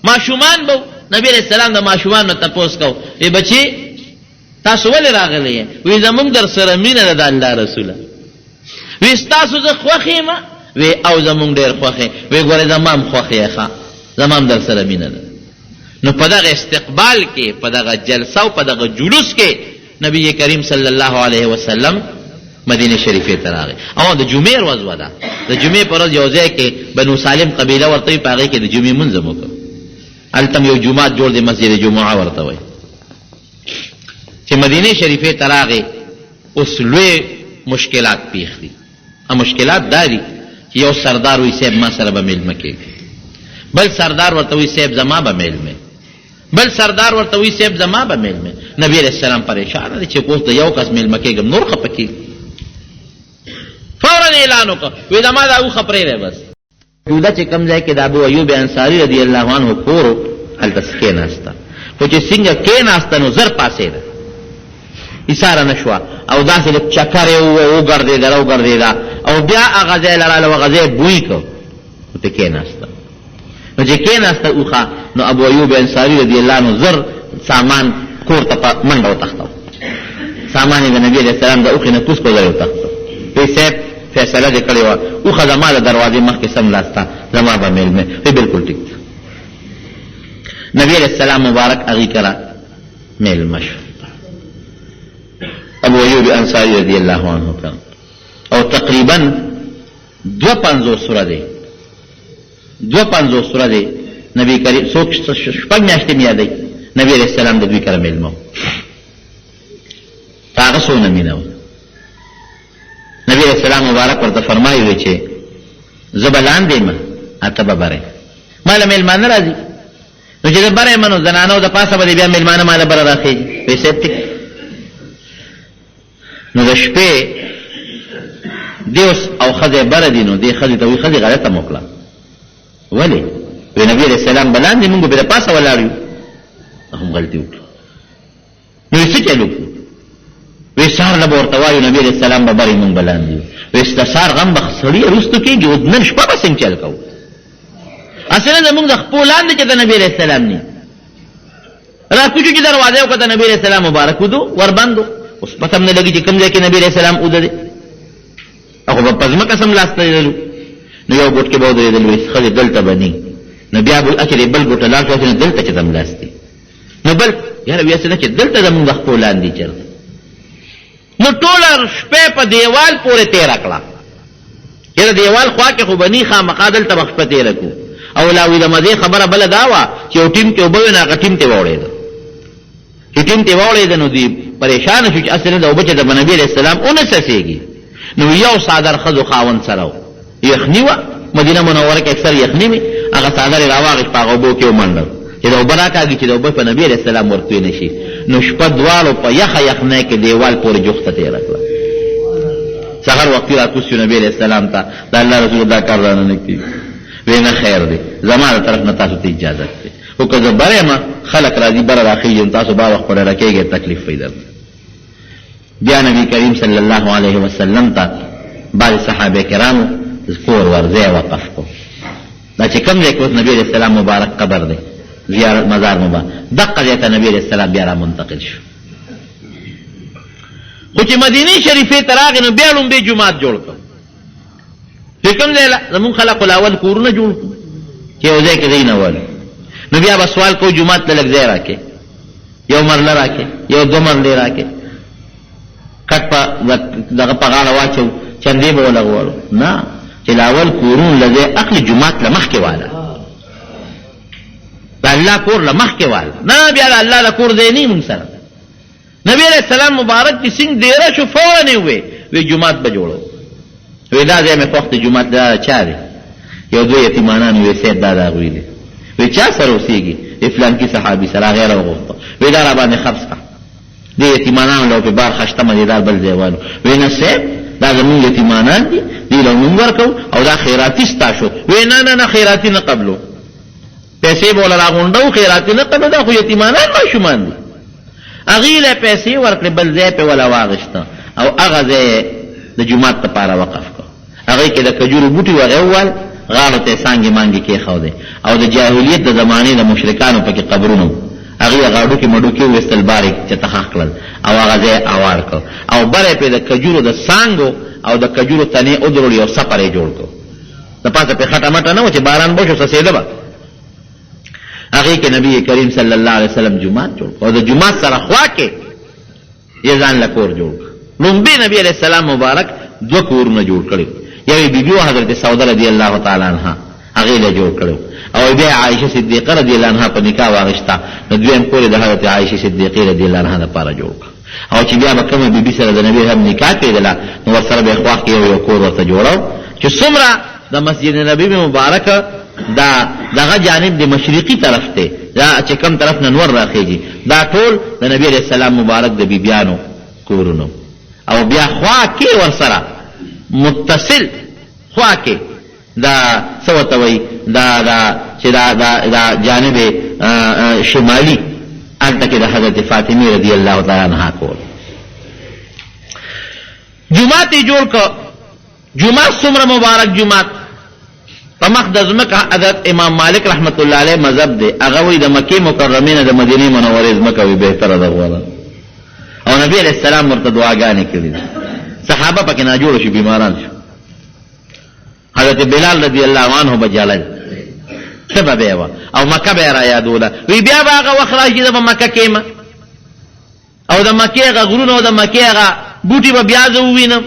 ماشومان به نبی علیه السلام د ماشومانو تپوس کو، ای بچي تاسو ولې راغلی یې؟ وی زمونږ در سره مینه ده د الله رسوله. وی ستاسو زه خوښ یم؟ وی او زمونږ ډېر خوښ یې. وی ګورې زما هم خوښ یې، ښه زما هم در سره مینه ده. نو په دغه استقبال کې، په دغه جلسه او په دغه جلوس کې نبی کریم صلی الله علیه وسلم مدینه شریفې ته راغی. او د جمعې ورځ وه، ده د جمعې په ورځ یو ځای کې بنو سالم قبیله ورته وي، په هغې کې د جمعې لمونځ هم وکړ. هلته هم یو جومات جوړ دی، مسجد جمعه ورته وایي. چې مدینه شریفې ته راغی، اوس لوی مشکلات پیښ دي. مشکلات دا دي چې یو سردار وایي صاحب ما سره به مېلمه کېږي، بل سردار ورته وایي صاحب زما به مېلمه، بل سردار ورته وایي صاحب زما به مېلمه. نبی علیه السلام پریشانه دی چې اوس د یو کس مېلمه کېږم نور خفه کېږي. فورا اعلان وکړ، وایي زما دا اوښه پرېږدی بس. جوده چې کوم ځای کې د ابو ایوب انصاري رضی الله عنه کور و، هلته کښېناسته، خو چې څنګه کښېناسته نو زر پاڅېده، ایساره نه شوه او داسې لږ چکر یې ووه، وګرځېده راوګرځېده او بیا هغه ځای له راله، هغه ځای بوی کړ، نو پرې کښېناسته. نو چې کښېناسته اوښه، نو ابو ایوب انصاري رضی الله عنه زر سامان کور ته په منډه وتښتاوه. سامان یې د نبي علیه السلام د اوښې نه کوز کړ، زر یې وتښتاوه. وی صاحب فیصله دې کړې وه، اوښه زما د دروازې مخکې سملاسته، زما به مېلمه. وی بالکل ټیک ده. نبي علیه السلام مبارک هغوی کره مېلمه شو، ابو ایوب انصاري رضی الله عنه کره، او تقریبا 52 ورځې، 52 ورځې نبی کریم، څوک 6 میاشتې مې یادوي، نبی علیه السلام د دوی کره مېلمه و. په هغه څونه مینه وه. نبی علیه السلام مبارک ورته فرمایي وی چې زه به لاندې یم، ته به بره، ما له مېلمانه راځي، نو چې زه بره یم نو زنانو د پاسه به دې بیا مېلمانه ما له بره راخېږي. وایي صاحب ټیک. نو د شپې دی اوس او ښځه یې بره دي، نو دې ښځې ته وایي ښځې غلطه مو وکړه. ولې؟ وایي نبي علیه السلام به لاندې، موږ به د پاسه ولاړ یو، هم غلطي وکړه. نو یې څه چل وکړو؟ وایي سهار له به ورته وایو نبي علیه السلام به بره، موږ به لاندې یو. وایي د سهار غم به سړي وروستو کېږي، اوس نن شپه به څنګه چل کوو؟ هسې نه زموږ د خپو لاندې چې د نبي علیه السلام نی راکوچو چې دروازه وکړه، نبی علیه السلام مبارک ودو وربندو، اوس پته هم نه لګي چې کوم ځای کې نبی علیه السلام اوده دی. هغه به په ځمکه سم لاس تېرېدلو، نو یو ګوټ کې به ودرېدل، وایي ښځې دلته به نی، نو بیا به هسې دی بل ګوټ لاړ شو، هسې نه دلته چې سملاستي، نو بل یاره بیا څه نه چې دلته زمونږ د خپو لاندې چېرته. نو ټوله شپه په دیوال پورې تېره کړه. یره دیوال خوا کې خو به نی خامخا دلته به شپه تېره کړو. او لا وي د مزې خبره بله دا وه چې یو ټیم کې اوبه وې نو هغه ټیم ته واوړېده. چې ټیم ته واوړېده نو دوی پریشانه شو چې هسې نه د اوبه چې د نبي علیه السلام ونه څڅېږي. نو یو څادر ښځو خاوند سره و، یخني وه، مدینه منوره کې اکثر یخني وي، هغه څادر یې راواخیست په هغه اوبو کې ومنډل چې دا اوبه راکاږي چې دا اوبه په نبي علیه السلام ورتوی نه شي. نو شپه دواړو په یخه یخنۍ کې دیوال پورې جوخته تېره کړه. سحر وختي راکوز شو نبي علیه السلام ته، د الله رسوله دا کار رانه نه کېږي. وې نه خیر دی، زما د طرف نه تاسو ته اجازت دی، خو که زه بره یم خلک راځي بره راخېژي نو تاسو با وخت په ډېره کېږئ تکلیف وي درته. بیا نبی کریم صلی الله علیه وسلم ته بعضې صحابه کرامو کور ورځی وقف کو. دا چې کوم ځای کې اوس نبی علیه السلام مبارک قبر دی، زیارت مزار مبارک، دقه ځای ته نبی علیه السلام بیا را منتقل شو. خو چې مدینې شریفې ته راغی نو بیا ړومبی جومات جوړ کړ. چې کوم ځای له زمونږ خلک خو له اول کورونه جوړ کړو چې یو ځای کې ځای نه والو، نو بیا به سوال کوو جومات ته لږ ځای راکړې، یو مرله راکړې، یو دوه مرلې راکړې، کټ په دغه په غاړه واچو، چندې به وله غواړو. نه، چې له اول کورونو له ځای اخلي جومات له مخکې واله، د الله کور له مخکې واله. نه بیا د الله د کور ځای نه مونږ سره. نبی علیه السلام مبارک چې څنګه دېره شو فوراً یې وویل، وی جومات به جوړوو. وی دا ځای مې خوښ دی، جومات دا د چا دی؟ یو دوه یتیمانان وی صاحب دا د هغوی دی. وی چا سره اوسېږي؟ وی فلانکي صحابي سره. هغه یې راوغوښته، وی دا راباندې خرڅ کړه. دې یتیمانانو له په بار خشته مزېدار بل ځای والو. وی نه صاحب دا زمونږ یتیمانان دي، دې له مونږ ورکوو او دا خیراتي ستا شو. وی نه نه نه خیراتي نه قبلو، پیسې به وله راغونډوو، خیراتي نه قبلو، دا خو یتیمانان ماشومان دي. هغوی له پیسې ورکړې، بل ځای پرې وله واخیسته او هغه ځای یې د جومات لپاره وقف کړ. هغې کې د کجورو بوټي وغې ووهل، غاړو ته یې څانګې مانګې کېښودې او د جاهلیت د زمانې د مشرکانو پکې قبرونه وو، هغوی هغه هډوکي مډوکي وویستل، بار یې چته ښخ کړل او هغه ځای یې اوار کړ او بره یې پرې د کجورو د څانګو او د کجورو تنې ودرولې او څپر یې جوړ کړ. د پاسه پرې خټه مټه نه وه چې باران به وشو څڅېده به. هغې کې نبی کریم صلی الله علیه وسلم جومات جوړ کړ او د جومات سره خوا کې یې ځان له کور جوړ کړ. لومبی نبی علیه السلام مبارک دوه کورونه جوړ کړي، یو یې بیبي وه حضرت سوده رضی الله تعالی عنها، هغې له جوړ کړی او بیا عایشه صدیقه رضی الله عنها په نکاح واغشته، نو دویم کور یې د حضرت عایشه صدیقې رضی الله عنها لپاره جوړ کړ. او چې بیا به کومه بیبي سره د نبي هم نکاح کېدله نو ورسره به یې خوا کې یو یو کور ورته جوړاو. چې څومره د مسجد نبوي مبارک دا دغه جانب د مشرقي طرف دی، دا چې کوم طرف نه نور راخېږي، دا ټول د نبي علیه السلام مبارک د بیبیانو کورونه او بیا خوا کې ورسره متصل خوا کې دا څه ورته وایي دا دا چې دا دا دا جانب شمالي هلته کې د حضرت فاطمې رضی الله تعالی عنها کور جومات یې جوړ کړ. جومات څومره مبارک جومات په مخ د ځمکه حضرت امام مالک رحمت الله علیه مذهب دی، هغه وایي د مکې مکرمې نه د مدینې منورې ځمکه وي بهتره ده غوره، او نبی علیه السلام ورته دعاګانې کړي دي. صحابه پکې ناجوړ شو، بیماران شو. حضرت بلال رضی الله عنه به ژړل، تبه به یې وه او مکه به یې رایادوله، وی بیا به هغه وخت راشي زه به مکه کې یم او د مکې هغه غرونه او د مکې هغه بوټي به بیا زه ووینم.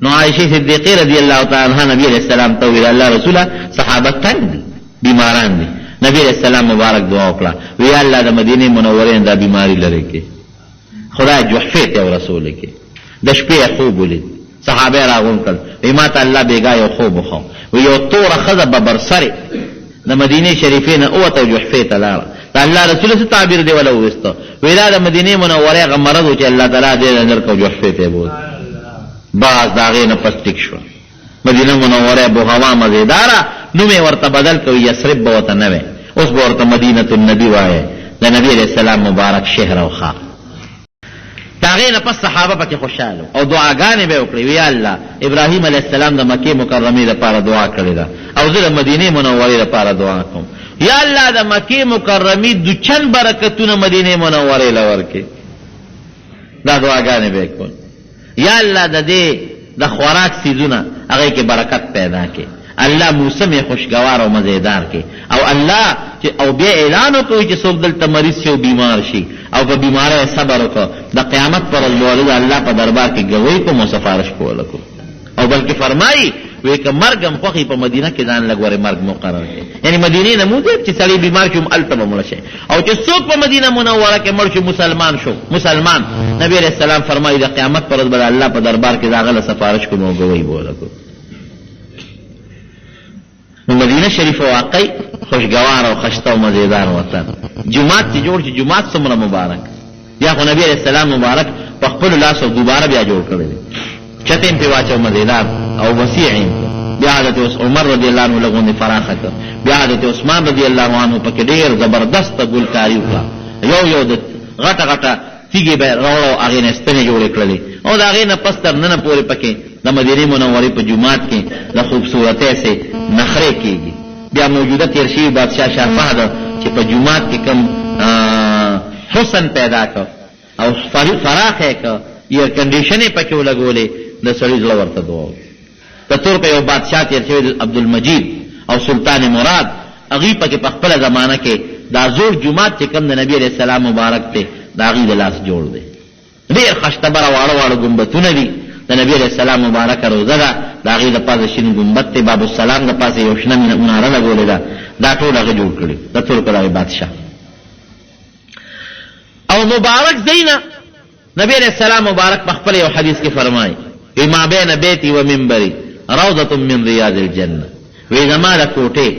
نو عائشې صدیقې رضی الله تعالی عنها نبی علیه السلام ته وویل، الله رسوله صحابه تنګ دي، بیماران دي. نبی علیه السلام مبارک دعا وکړه، وی یا الله د مدینې منورې نه دا بیماري لرې کړې، خدای جحفې ته ورسولې کړې. د شپې یې خوب ولید، صحابه یې راغونډ کړل، وایي ما ته الله بېګا یو خوب وښود، وایي یو توره ښځه ببر سرې د مدینې شریفې نه ووته او جحفې ته لاړه. د الله رسوله څه تعبیر دې وله وویسته؟ وایي دا د مدینې منورې هغه مرض و چې الله تعالی دې له لر کړ او جحفې ته یې بوت. بس د هغې نه پس ټیک شوه مدینه منوره، ابو هوا مزېداره نوم یې ورته بدل کړ، یثرب به ورته نه وایې، اوس به ورته مدینة النبي وایې، د نبي علیه السلام مبارک شهر او ښار. د هغې نه پس صحابه پکې خوشحاله وو او دعاګانې به یې وکړې، وی یا الله ابراهیم علیه السلام د مکې مکرمې لپاره دعا کړې ده او زه د مدینې منورې لپاره دعا کوم، یا الله د مکې مکرمې دوچند برکتونه مدینې منورې له ورکړې. دا دعاګانې به یې کولې. یا الله د دې د خوراک څیزونه هغې کې برکت پیدا کړې، الله موسم یې خوشګوار او مزیدار کړي، او الله چې او بیا اعلان وکړي چې څوک دلته مریض شي او بیمار شي او په بیمارۍ یې صبر وکړ، د قیامت پر ورځ به د الله په دربار کې ګواهي کوم او سفارش به ورله کوم. او بلکې فرمایي وی که مرګ هم خوښي په مدینه کې ځان لږ ورې مرګ مقرر کړي، یعنی مدینې نه موځي چې سړی بیمار شي هم هلته به مړ شي، او چې څوک په مدینه منوره کې مړ شي مسلمان شو، مسلمان، نبی علیه السلام فرمایي د قیامت پر ورځ به د الله په دربار کې د هغه له سفارش کوم او ګواهي به ورکوم. نو مدینه شریفه واقعي خوشګوار او خشته او مزیدار وطن. جومات چې جوړ شي، جومات څومره مبارک. بیا خو نبی علیه السلام مبارک په خپلو لاسو دوباره بیا جوړ کړی دی. چت یې هم پرې واچو مزیدار او وسیع یې هم کړ. بیا حضرت عمر رضی الله عنه لږ غوندې فراخه کړ. بیا حضرت عثمان رضی الله عنه پکې ډېر زبردسته ګلکاري وکړه. یو یو د غټه غټه تیږې به یې راوړه او هغې نه یې ستنې جوړې کړلې او د هغې نه پس تر ننه پورې پکې د مدینې منورې په جومات کې د خوبصورتۍ څۀ نخرې کېږي. بیا موجوده تېر شوي بادشاه شاه فهد چې په جومات کې کوم حسن پیدا کړ او فراخ یې کړ، ایئرکنډیشن یې پکې ولګولې، د سړي زړه ورته دعا وکړي. د ترکو یو بادشاه تېر شوی دی عبدالمجید او سلطان مراد، هغوی پکې په خپله زمانه کې دا زوړ جومات چې کوم د نبي علیه السلام مبارک دی د هغوی د لاس جوړ دی. ډېر خشته بره واړه واړه ګنبتونه دي، د نبي علیه السلام مبارکه روضه ده، د هغې د پاسه شین ګنبد دی، باب السلام د پاسه یو شنه مناره لګولې ده، دا ټول هغه جوړ کړي د ترکو دغه بادشاه او مبارک ځای نه. نبی علیه السلام مبارک په خپل یو حدیث کې فرمایي، وی ما بین بیتی و منبری روضة من ریاض الجنة، وی زما د کوټې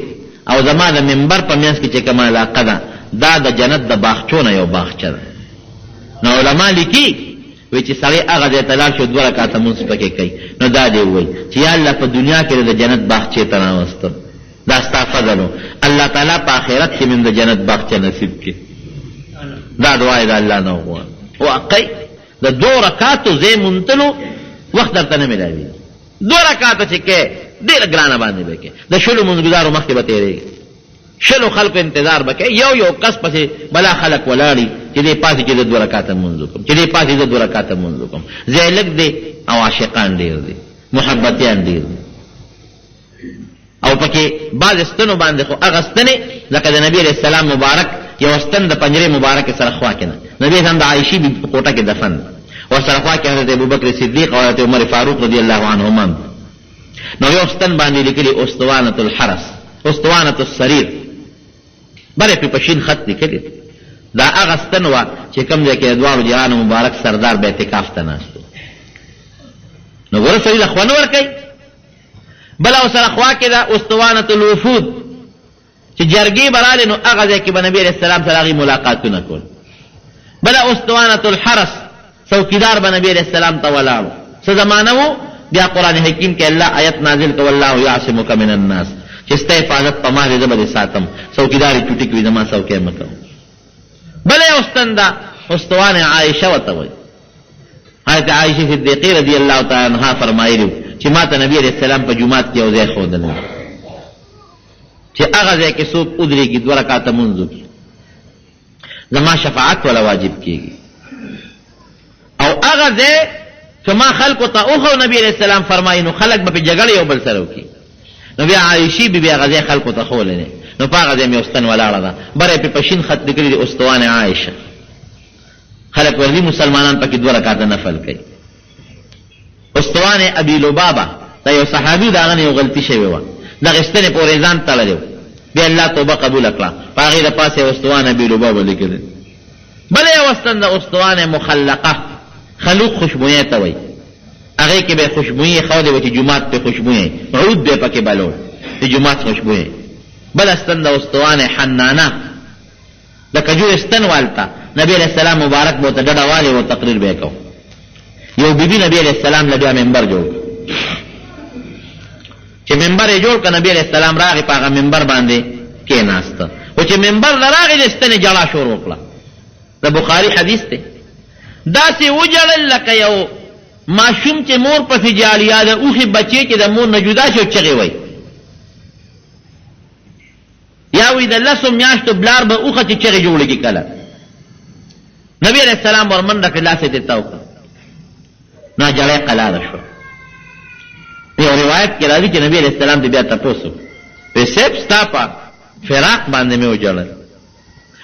او زما د منبر په منځ کې چې کومه علاقه ده دا د جنت د باغچو نه یو باغچه ده. نو علما لیکي وی چې سړی هغه ځای ته لاړ شي او دوه رکعته لمونځ پکې کوي نو دا دې ووایي چې یا الله په دنیا کې دې د جنت باغچې ته راوستم، دا ستا فضل و، الله تعالی په آخرت کې مې هم د جنت باغچه نصیب کړي. دا دعا یې د الله نه وغواړه. واقعي د دوو رکعاتو ځای موندلو وخت درته نه ملاویږي. دوه رکعاته چې کې ډېره ګرانه باندې به کې، د شلو لمونځګزارو مخکې به تېرېږي، شلو خلکو انتظار به کوې، یو یو کس پسې بلا خلک ولاړ چې دې پاڅي چې زه دوه رکعاته لمونځ وکړم، چې دې پاڅي زه دوه رکعاته لمونځ وکړم. ځای لږ دی او عاشقان ډېر دي، محبتیان ډېر دي. او پکې بعضې ستنو باندې خو هغه ستنې لکه د نبي علیه السلام مبارک یوه ستن د پنجرې مبارکې سره خوا کې ده، نبي علیه السلام د عایشې بي بي په کوټه کې دفن ده، ورسره خوا کې حضرت ابوبکر صدیق او حضرت عمر فاروق رضی الله عنهما هم دي، نو یو ستن باندې لیکلي استوانة الحرس، استوانة السریر، بله پې په شین خط لیکلي دي، دا هغه ستن وه چې کوم ځای کې د دواړو جهانو مبارک سردار به اعتکاف ته ناست و، نو ګوره سړي له خوند ورکوي. بله ورسره خوا کې ده استوانة الوفود چې جرګې به رالې نو هغه ځای کې به نبي علیه السلام سره هغوی ملاقاتونه کول. بله استوانة الحرس څوکیدار به نبي علیه السلام ته ولاړ و. څه زمانه وو بیا قرآن حکیم کې الله آیت نازل کړ والله یعصمک من الناس چې ستا حفاظت په ما دی زه به دې ساتم. څوکیدار یې چوټي کوي زما څوکۍ مه کوه. بله یو ستن ده استوانه عایشه ورته وایي. حضرت عائشې صدیقې رضی الله تعالی عنها فرمایلي چې ما ته نبی علیه السلام په جومات کې یو ځای ښودلی چې هغه ځای کې څوک ودرېږي دوه رکعته لمونځ وکړي زما شفاعت ولا واجب کېږي او هغه ځای که ما خلکو ته وښو نبی علیه السلام فرمایي نو خلک به پې جګړه یو بل سره وکړي نو بیا عایشې بي بي هغه ځای خلکو ته ښوولی دی نو په هغه ځای مې یو ستن ولاړه ده بره یې پې په شین خط لیکلي دي استوانه عایشه خلک ورځي مسلمانان پکې دوه رکعته نفل کوي. استوانه ابي لبابه دا یو صحابي د هغه نه یو غلطي شوې وه، دغې ستنې پورې ځان تړلی و، بیا الله توبه قبوله کړه، په هغې د پاسه یې استوانه ابي لبابه لیکلې. بله یوه ستن ده استوانه مخلقه، خلوق خوشبویۍ ته وایي، هغې کې به یې خوشبویي ایښودې وه چې جومات پرې خوشبویه، عود به یې پکې بلول چې جومات خوشبویه. بله ستن ده استوانه حنانه، د کجورې ستن والته نبی علیه السلام مبارک به ورته ډډه والې و تقریر به یې کو. یو بیبي نبی علیه السلام له بیا منبر جوړ کړ. چې منبر یې جوړ کړ نبی علیه السلام راغی په هغه منبر باندې کېناسته، خو چې منبر له راغی د ستنې ژړا شروع کړه. د بخاري حدیث دی، داسې وژړل لکه یو ماشوم چې مور پسې ژاړي یا د اوښې بچی چې د مور نه جدا شي او چغې وایي. یا وی د لسو میاشتو بلار به اوښه چې چغې جوړې کړي کله نبی علیه السلام ورمنډه کړې لاس یې ترې تاو کړ نو جړۍ قلاره شوه. یو روایت کې راځي چې نبی علیه السلام دې بیا تپوس وکړ، وی صاحب ستا په فراق باندې مې وژړل.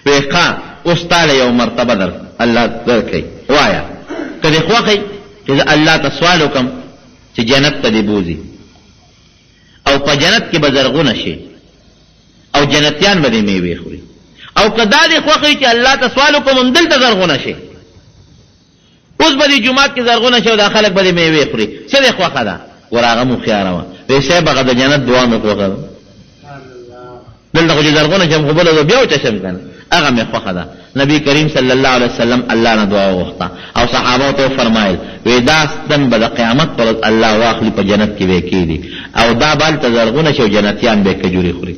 وی ښه اوس تا له یو مرتبه در الله درکوي، وایه که دې خوښه وي چې زه الله ته سوال وکړم. چې جنت ته دې بوځي او په جنت کې به زرغونه شي او جنتیان به دې میوې خوري، او که دا دې خوښه وي چې الله ته سوال وکړم همدلته زرغونه شي، اوس به دې جومات کې زرغونه شي او دا خلک به دې میوې خوري، څه دې خوښه ده؟ ګوره هغه هم هوښیاره وه، وایي صاحب هغه د جنت دعا مې خوښه ده، دلته خو چې زرغونه شم خو بله ورځ بیا وچه شم که نه، هغه مې خوښه ده. نبي کریم صلی الله علیه وسلم الله نه دعا وغوښته او صحابو ته وفرمایل، وایي دا ستن به د قیامت پر ورځ الله واخلي په جنت کې به یې کښېږدي او دا به هلته زرغونه شي او جنتیان به یې کجورې خوري.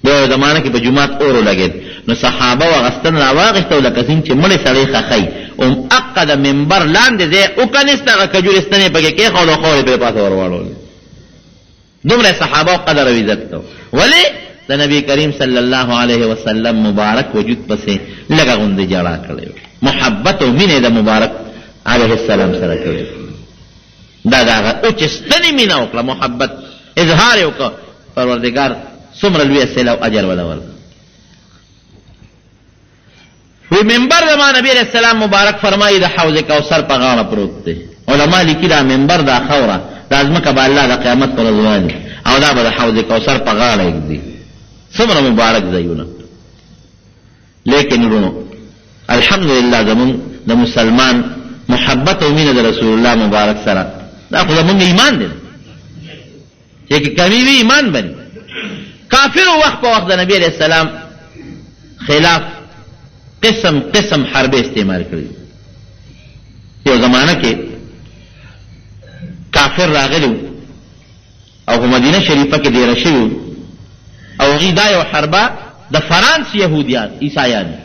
بیا یو زمانه کې په جومات اور ولګېد، نو صحابه و هغه ستن راواخیسته او لکه څنګه چې مړی سړی ښخوي هم اقه د منبر لاندې ځای وکنیست، هغه کجورې ستن یې پکې کېښوده او خاورې یې پرې پاسه ور واړولې. دومره صحابه قدر او عزت کو، ولې د نبی کریم صلی الله علیه وسلم مبارک وجود پسې لږه غوندې ژړا کړې، محبت او مینه د مبارک علیه السلام سره کړې. دا د هغه اوچې ستنې مینه وکړه، محبت اظهار یې وکړ، پروردګار څومره لویه صله او اجر وله ورکړ. وی منبر زما نبی علیہ السلام مبارک فرمایي د حوض کوثر په غاړه پروت دی. علما لیکي دا منبر دا خاوره دا ځمکه به الله د قیامت پر ورځ والي او دا به د حوض کوثر په غاړه ږدي. څومره مبارک ځایونه. لیکن وروڼو الحمدلله زمونږ د مسلمان محبت او مینه د رسول الله مبارک سره دا خو زمونږ ایمان دی، چې که کمی وي ایمان بني. کافرو وخت په وخت د نبی علیه السلام خلاف قسم قسم حربې استعمال کړي. یو زمانه کې کافر راغلي او په مدینه شریفه کې دېره شوي او هغوی دا یو حربه د فرانس یهودیان عیسایان دي.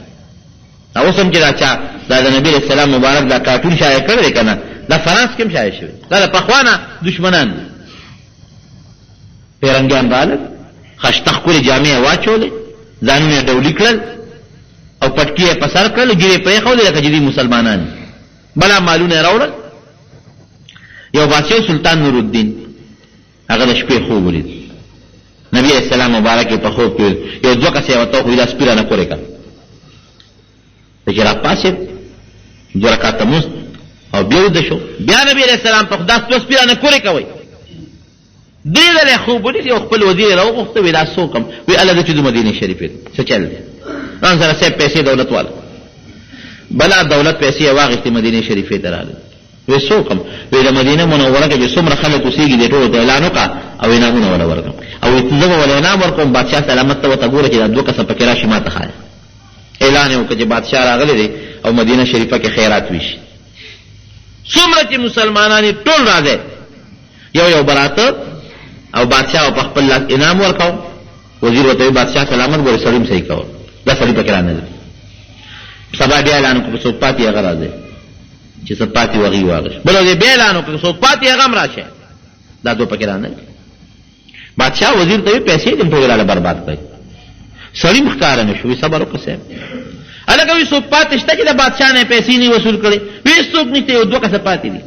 دا اوس هم چې دا چا دا د نبي علیه السلام مبارک دا کارټون شایع کړی دی که نه، دا فرانس کې هم شایع شوی، دا د پخوا نه دښمنان دي. پیرنګیان رالل، خشته ښکلې جامې یې واچولې، ځانونه یې ډولي کړل او پټکي یې په سر کړل، ږیرې یې پرېښودې لکه چې دوی مسلمانان دي. بلا مالونه یې راوړل. یو بادشاه سلطان نورالدین، هغه د شپې خوب ولید، نبی علیه السلام مبارک یې په خوب کې ولید، یو دوه کسه یې ورته وښودل، دا سپي رانه کورې کړه. دی چې راپاڅېد دوه رکعته لمونځ او بیا ویده شو. بیا نبی علیه السلام په دا دوه سپي رانه کورې کوئ. درې ځله یې خوب ولید، یو خپل وزیر یې راوغوښته، وی دا څه وکړم؟ وی هله زه چې ځو مدینې شریفې ته، څه چل دی؟ ځان سره صاحب پیسې دولت واله بلا دولت پیسې یې واخیستې، مدینې شریفې ته راغلی. وی څه وکړم؟ وی د مدینه منوره کې چې څومره خلک اوسېږي دې ټولو ته اعلان وکړه او انعامونه وله ورکړم، او زه به وله انعام ورکوم. بادشاه سلامت ته ورته ګوره چې دا دوه کسه پکې راشي ما ته ښایه. اعلان یې وکړ چې بادشاه راغلی دی او مدینه شریفه کې خیرات ویشي، څومره چې مسلمانان یې ټول راځی، یو یو به راته او بادشاه به په خپل لاس انعام ورکاو. وزیر ورته وایي بادشاه سلامت ګورې سړي هم صحیح کوه، دا سړي پکې رانه ځي. سبا بیا اعلان وکړو که څوک پاتې هغه راځي، چې څه پاتې وو هغوی واغېست. بله ورځ یې بیا اعلان وکړ که څوک پاتې هغه هم راشه، دا دوه پکې رانه ځي. بادشاه وزیر ته وایي پیسې دې هم ټولې راله برباد کړې، سړي هم ښکاره نه شو. وایي صبر وکړه صاحب، هلکه وایي څوک پاتې شته چې د بادشاه نه یې پیسې نه وصول کړې؟ وایي هېڅوک نشته، یو دوه کسه پاتې دي.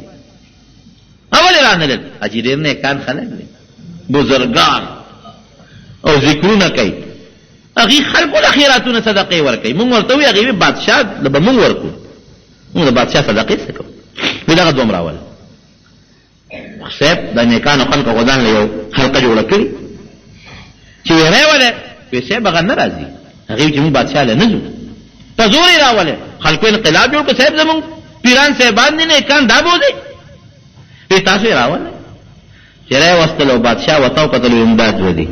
ولې رانلل؟ حاجي ډېر نیکان خلک دي، بزرګان او ذکرونه کوي، هغوی خلکو له خیراتونه صدقې ورکوي. مونږ ورته وایو، هغوی وایي بادشاه له به مونږ ورکړو، مونږ د بادشاه صدقې څه کوو؟ وایي دغه دوم راوله. صاحب د نیکانو خلکو خو ځان له یو حلقه جوړه کړي چې ویې راولې، وایي صاحب هغه نه راځي، هغوی چې مونږ بادشاه له نه ځو، په زور یې راولې. خلکو انقلاب جوړ کړ، صاحب زمونږ پیران صاحبان دي نیکان، دا بوځئ. وایي تاسو یې راولئ. چې راوستل او بادشاه ورته وکتل، وایي همدا دوه دي.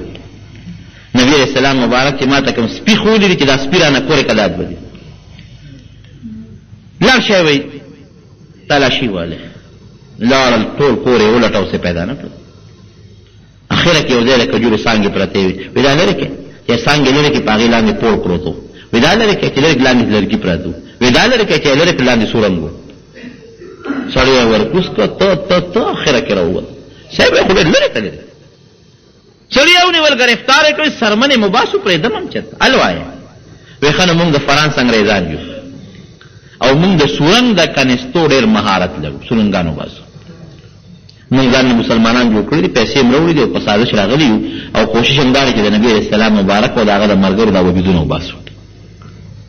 نبي علیه السلام مبارک چې ما ته کوم سپي ښودلي دي چې دا سپي رانه کورې که دا دوه دي، لاړ شئ وایي تلاشي والے. لاړل ټول کور یې ولټاو، څه پیدا نه کړل. اخره کې یو ځای د کجورو څانګې پرتې وې، وایي دا لرې کړئ. چې څانګې لرې کړې، په هغې لاندې پوړ پروت و. وایي دا لرې کړئ، چې لرې لاندې لرګي پراته وو. وایي دا لرې کړئ، چې لرې کړې لاندې سورنګ و. سړی یې ورکوز کړ، ته ته ته اخره کې راووت. صاحب یې خو ډېر لرې تللی دی. سړي یې ونیول، ګرفتار یې کړ، څرمنې مو باسو، پرېږدم هم چېرته؟ هل وایه. وایي ښه نو موږ د فرانس انګرېزان یو او موږ د سورنګ د کنستو ډېر مهارت لرو، سورنګان وباسو. موږ ځان نه مسلمانان جوړ کړي دي، پیسې هم راوړي دي او په سازش راغلي یو او کوشش هم دا دی چې د نبي علیه السلام مبارک او د هغه د ملګرو دا وجودونه وباسو.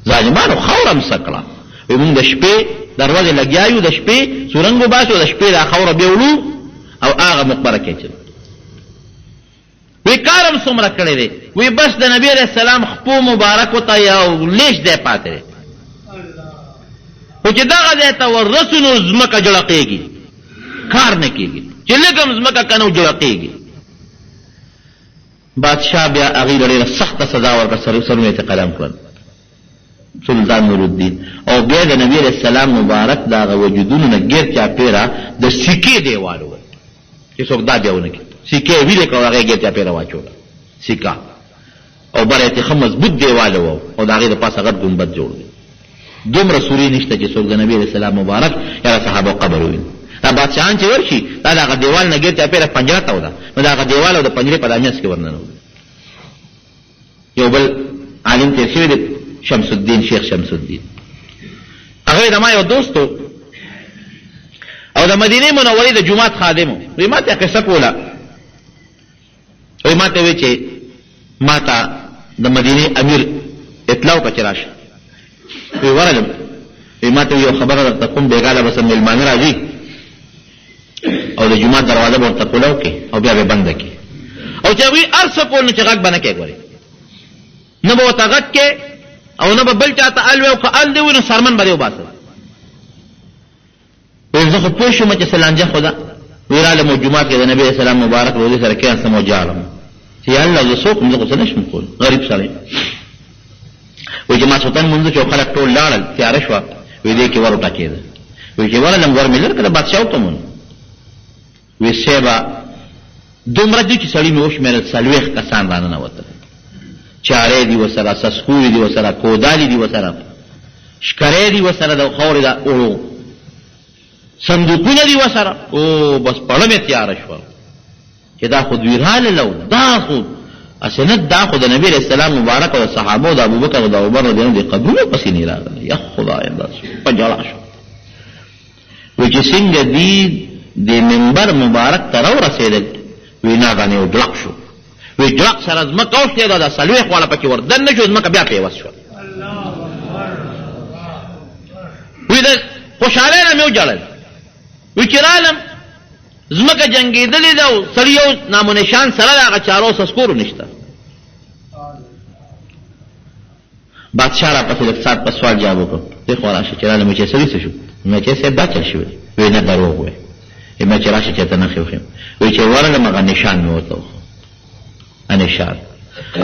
ظالمانو خاوره هم څه کړه. وایي موږ د شپې د ورځې لګیا یو، د شپې سورنګ وباسو، د شپې دا خاوره بیا وړو او هغه مقبره کې اچوي. وی کار هم څومره کړی دی؟ وی بس د نبی علیه السلام خپو مبارکو ته یو لیش ځای پاتې دی، خو چې دغه ځای ته ورسو نو ځمکه جړقېږي، کار نه کېږي، چې لږ هم ځمکه کنه جړقېږي. بادشاه بیا هغوی له ډېره سخته سزا ورکړه، سرونه یې ترې قلم کړل. سلطان نورالدین او بیا د نبی علیه السلام مبارک د هغه وجودونو نه ګیر چاپېره د سیکې دیوال ووهل چې څوک دا بیا ونه کړي. سیکه یې ویلې کړه او هغه یې ګیر چاپېره واچوله سیکه، او بره یې ترې ښه مضبوط دیوال ووهه او د هغې د پاسه غټ ګنبد جوړ دی. دومره سوري نشته چې څوک د نبی علیه السلام مبارک یا د صحابو قبر وویني. دا بادشاهان چې ورشي دا د هغه دیوال نه ګیر چاپېره پنجره تاو ده، نو د هغه دیوال او د پنجرې په دا منځ کې ورننوځي. یو بل عالم تیر شوی دی، شمس الدین، شیخ شمس الدین، هغه د ما یو دوست او د مدینه منورې د جومات خادم و. وی ما ته قصه کوله، وی ما ته وی چې ما ته د مدینې امیر اطلاع وکړه چې راشه. وی ورغلم، وی ما ته یو خبره درته کوم، بېګا له به څه مېلمانه راځي او د جومات دروازه به ورته کولاو کړې او بیا به بنده کړې، او چې هغوی هر څه کول نو چې غږ به نه کوې، ګورې نه به ورته غږ کوې او نه به بل چا ته ال وې، او که ال دې وي نو څرمن به دې وباسه. وایي زه خو پوه شوم چې څه لانجه خو ده. وایي رالم او جومات کې د نبي علیه السلام مبارک روضې سره کېناستم او ژاړم چې یا الله زه څوک یم، زه خو څه نه شم کولی، غریب سړی. وایي چې ماسخوتن لمونځ وشو، خلک ټول لاړل، تیاره شوه، وایي دې کې ور وټکېده. وایي چې ورغلم ور مې لر کړه، بادشاه حکم و. وایي صاحبه دومره دي چې سړي مې وشمېرل، 40 کسان راننوتل، چارې دي ورسره، سسکوري دي ورسره، کودالي دي ورسره، شکرې دي ورسره، د خاورې د اوړو صندوقونه دي ورسره. او بس پړه مې تیاره شوه چې دا خو دوی رالل، او دا خو هسې نه، دا خو د نبي علیه السلام مبارک او د صحابو د ابوبکر او د عمر رضی الله د قبرونو پسې نه راغلی. یا خدایه دا په ژړا شو. وی چې څنګه دي د منبر مبارک ته راورسېدل، وی ناګهانه یو جړق شو. وی جړق سره ځمکه وشلېده، دا 40 واړه پکې ور دننه شو، ځمکه بیا پیوست شوه. وی د خوشحالۍ نه مې وژړل. وی چې رالم ځمکه جنګېدلې ده او سړي یو نام و نشان سره د هغه چارو سسکورو نشته. بادشاه راپسې لږ ساعت په سوال جواب وکړ، دې خوا راشه چې رالم چې سړي څه شو؟ مې چې صاحب دا چل شوی دی. وی نه دروغ وایې. مې چې راشه چې ته نښې وښیم. وی چې ورغلم هغه نشان مې ورته وښود، نشان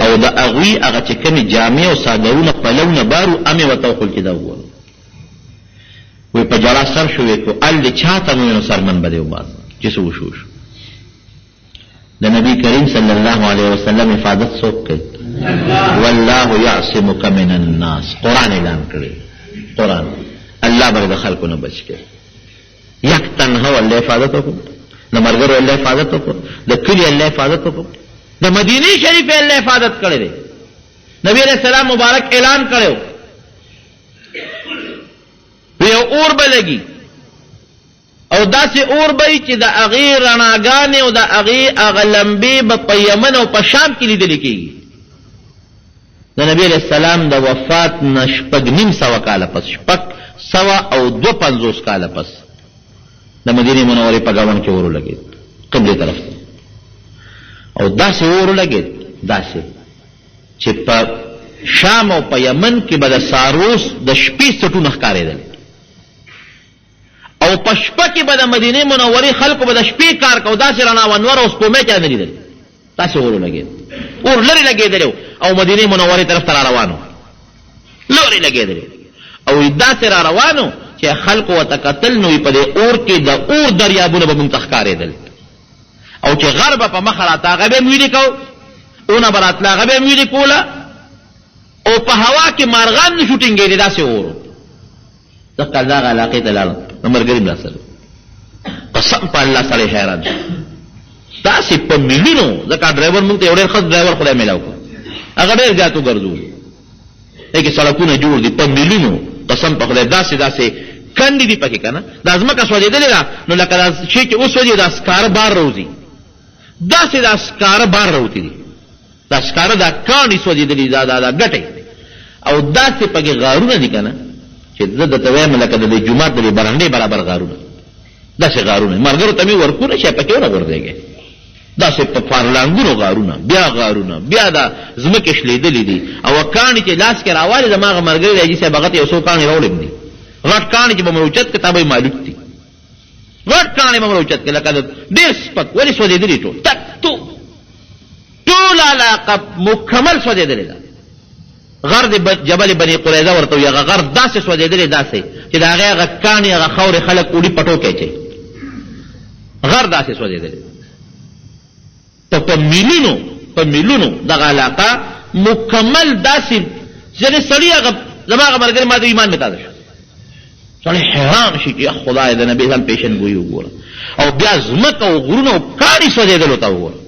او د هغوی هغه چې کومې جامې او څادرونه پلونه بار وو مې ورته وښول چې دا وګوره. وی په ژړا سر شو، وی کو ال دې چا ته مې نو څرمن به دې وباسم چې څه وشو وشو. د نبی کریم صلی الله علیه وسلم حفاظت څوک کوي؟ والله یعصمک من الناس. قرآن اعلان کړی، قرآن الله به د خلکو نه بچ کړي. یک تنها الله حفاظت وکړو، د ملګرو الله حفاظت وکړو، د کلي الله حفاظت وکړو، د مدینې شریفې الله حفاظت کړی دی. نبی علیہ السلام مبارک اعلان کړو یو اور به لګي او داسې اور به وي چې د هغې رڼاګانې او د هغې هغه لمبې به په یمن او په شام کې لیدلې کېږي. د نبي علیه السلام د وفات نه 650 کاله پس، 652 کاله پس د مدینې منورې په ګاونډ کې اور ولګېد، قبلې طرف ته، او داسې اور ولګېد داسې چې په شام او په یمن کې به د څاروس د شپې څټونه ښکارېدل. او په شپه کې به د مدینې منورې خلکو به د شپې کار کو، داسې رڼا وه، نور او سپوږمۍ چا نه لیدل، داسې اور ولګېد، اور لرې لګېدلی او مدینې منورې طرف ته را روان و، لرې لګېدلی او داسې را روان و چې خلکو ورته کتل نو په دې اور کې د اور دریابونه به مونږ ته ښکارېدل، او چې غر به په مخه راته هغه به هم ویلي کو، اونه به راتله هغه به هم ویلي کوله، او په هوا کې مارغان نه شو ټینګېدی، داسې اور و. زه کله دغه علاقې ته لاړم نو ملګري مې راسره، قسم په الله سړی حیران شو، داسې په میلونو. ځکه ډرایور مونږ ته یو ډېر ښه ډرایور خدای میلاو کړ، هغه ډېر زیات وګرځولو، دې کې سړکونه جوړ دي په میلونو، قسم په خدای داسې داسې کندې دي پکې که نه، دا ځمکه سوځېدلې ده نو لکه دا شی چې وسوځي دا سکاره بار راوځي، داسې دا سکاره بار راوتي دي. دا سکاره دا کاڼي سوځېدلي دا دا دا ګټې او داسې پکې غارونه دي که نه چې زه درته وایم لکه د دې جومات د دې برنډې برابر غارونه. داسې غارونه ملګرو ته مې ورکونه چې پکې ونه غورځېږي. داسې په فارلانګونو غارونه، بیا غارونه، بیا دا ځمکې شلېدلې دي او کاڼي چې لاس کې راوالې، زما هغه ملګری دی حاجي صاحب، هغه ته یو څو کاڼي راوړي هم دي. غټ کاڼي چې به مې اوچت کړي، تا به یې مالوچ دي. غټ کاڼي به مې اوچت کړي، لکه ډېر سپک، ولې سوځېدلي ټول تک تو، ټوله علاقه مکمل سوځېدلې ده. غر د جبل بني قریظه ورته وایي، هغه غر داسې سوځېدلی داسې چې د هغې هغه کاڼي هغه خاورې خلک وړي پټو کې اچوي. غر داسې سوځېدلی په په میلونو په میلونو دغه علاقه مکمل داسې ځینې سړي هغه زما هغه ملګري ما ته ایمان مې تازه شو. سړی حیران شي چې خدای د نبي هم پیشن ګویي وګوره، او بیا ځمکه او غرونه او کاڼي سوځېدلو ته وګوره،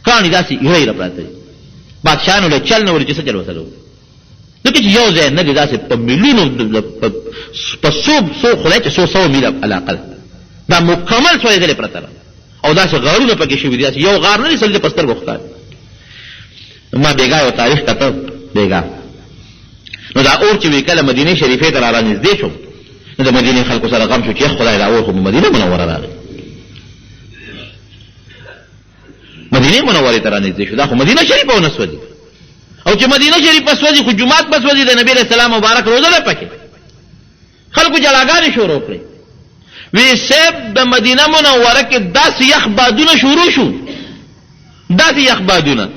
کاڼي داسې ایره ایره پراته دي. بادشاهانو له چل نه ولي چې څه چل ورسره وکړي، ځکه چې یو ځای نه دی، داسې په میلونو په څو څو خدای چې څو سوه میله علاقه ده، دا مکمل سوځېدلې پرته ده او داسې غارونه پکې شوي دي، داسې یو غار نه دی سړي په سترګو ښکاري. ما بېګا یو تاریخ کته بېګا، نو دا اور چې وی کله مدینې شریفې ته را رانږدې شو، نو د مدینې خلکو سره غم شو چې خدای دا اور خو په مدینه منوره راغی، مدینې منورې ته رانږدې شو، دا خو مدینه شریفه ونه سوځي، او چې مدینه شریفه سوځي خو جومات به سوځي، د نبي علیه السلام مبارک روزه ده پکې. خلکو جړاګانې شروع کړې، وی صاحب د مدینه منوره کې داسې یخ بادونه شروع شو، داسې یخ بادونه،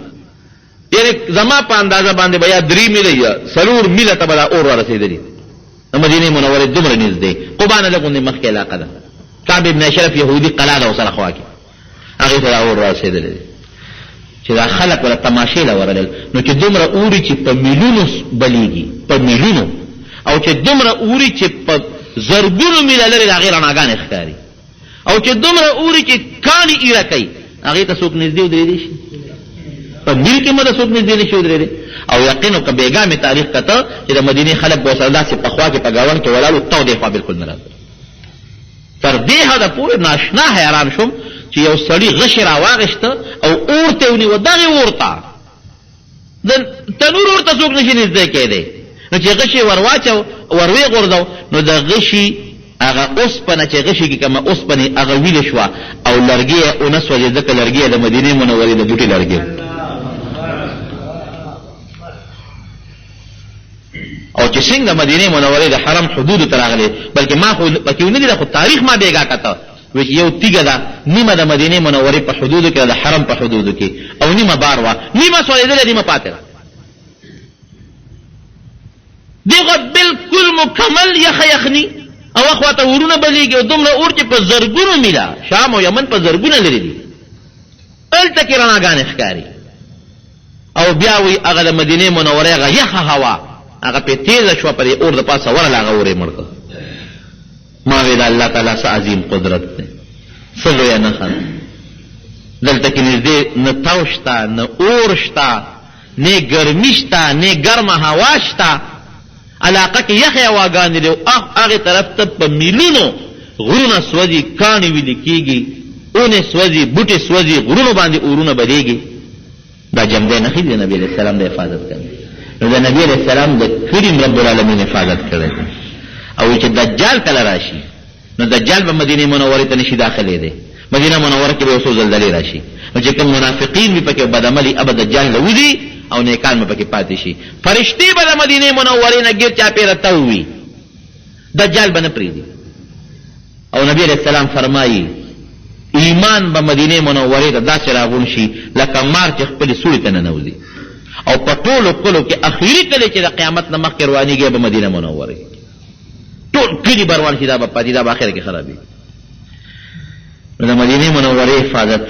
یعنی زما په اندازه باندې به یا 3 میله یا 4 میله ته به دا اور ورسېدلی. د مدینې منورې دومره نږدې، قبا نه لږ غوندې مخکې علاقه ده، کعب ابن اشرف یهودي قلا ده ورسره خوا کې، هغې ته دا اور رارسېدلی دی چې دا خلک وله تماشې له ورغلل. نو چې دومره اوري چې په میلونو بلېږي، په میلونو، او چې دومره اوري چې په زرګونو میله لرې د هغې رڼاګانې ښکاري، او چې دومره اوري چې کاڼي ایره کوي، هغې ته څوک نږدې ودرېدی شي؟ په میل کې مو ته څوک نږدې نه شي ودرېدی. او یقین وکړه بېګا مې تاریخ کته چې د مدینې خلک به ورسره داسې په خوا کې په ګاونډ کې ولاړ وو، تودې خوا بالکل نه راتلل. تر دې حده پورې ناشنا حیران شوم چې یو سړي غشی راواغېسته او اور ته یې ونیوه، دغې اور ته، د تنور اور ته څوک نشي نږدې کېدی. نو چې غشی ور واچو، ور ویې غورځو، نو د غشي هغه اوسپنه چې غشي کې کومه اوسپنې هغه ویلې شوه او لرګی یې ونه سوځېد، ځکه لرګی یې د مدینې منورې د بوټي لرګی. او چې څنګه مدینې منورې د حرم حدودو ته راغلې، بلکې ما خو پکې ونه لیده، خو تاریخ ما بېګا کته، وی چې یو تیږه ده نیمه د مدینې منورې په حدودو کې ده، د حرم په حدودو کې، او نیمه بار وه، نیمه سوځېدلې نیمه پاتې ده. دغه بالکل مکمل یخه یخني او اخوا ته اورونه بلېږي، او دومره اور چې په زرګونو میله شام او یمن په زرګونه لرې دي، هلته کې رڼاګانې ښکاري. او بیا وایي هغه د مدینې منورې هغه یخه هوا هغه پرې تېزه شوه، په دې اور د پاسه ورغله، هغه اور یې مړ کړ. ما وې د الله تعالی څه عظیم قدرت دی، څه لویه نښه ده. دلته کې نږدې نه تاو شته، نه اور شته، نه ګرمي شته، نه ګرمه هوا شته، علاقه کې یخې هواګانې دي، او هغې طرف ته په میلونو غرونه سوځي، کاڼي ویلي کېږي، اونې سوځي، بوټي سوځي، غرونو باندې اورونه بلېږي. دا جمدی نښې دي د نبي علیه السلام د حفاظت کوي. نو د نبي علیه السلام د کلي رب العالمین حفاظت کړی دی. او چې دجال کله راشي، نو دجال به مدینې منورې ته نشي داخلېدی، مدینه منوره کې به یو څو زلزلې راشي، نو چې کوم منافقین وي پکې او بدعملي، هغه به دجال له وځي او نیکان به پکې پاتې شي. فرشتې به د مدینې منورې نه ګیر چاپېره تاو وي، دجال به نه پرېږدي. او نبی علیه السلام فرمایي، ایمان به مدینې منورې ته داسې راغونډ شي لکه مار چې خپلې سوړې ته ننوځي، او په ټولو کلو کې اخري کلی چې د قیامت نه مخکې روانېږي به مدینه منوره وي. ټول کلي به روان شي، دا به پاتې، دا به اخر کې خرابېږي. نو د مدینې منورې حفاظت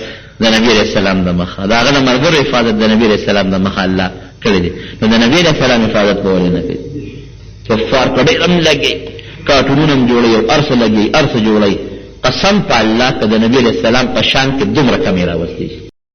د نبي علیه السلام د مخه، د هغه د ملګرو حفاظت د نبي علیه السلام د مخه الله کړی دی، نو د نبي علیه السلام حفاظت به ولې نه کوي؟ کفار په ډېر هم لګي، کارټونونه هم جوړوي او هر څه لګوي، هر څه جوړوي. قسم په الله که د نبي علیه السلام په شان کې دومره کمی راوستی شي.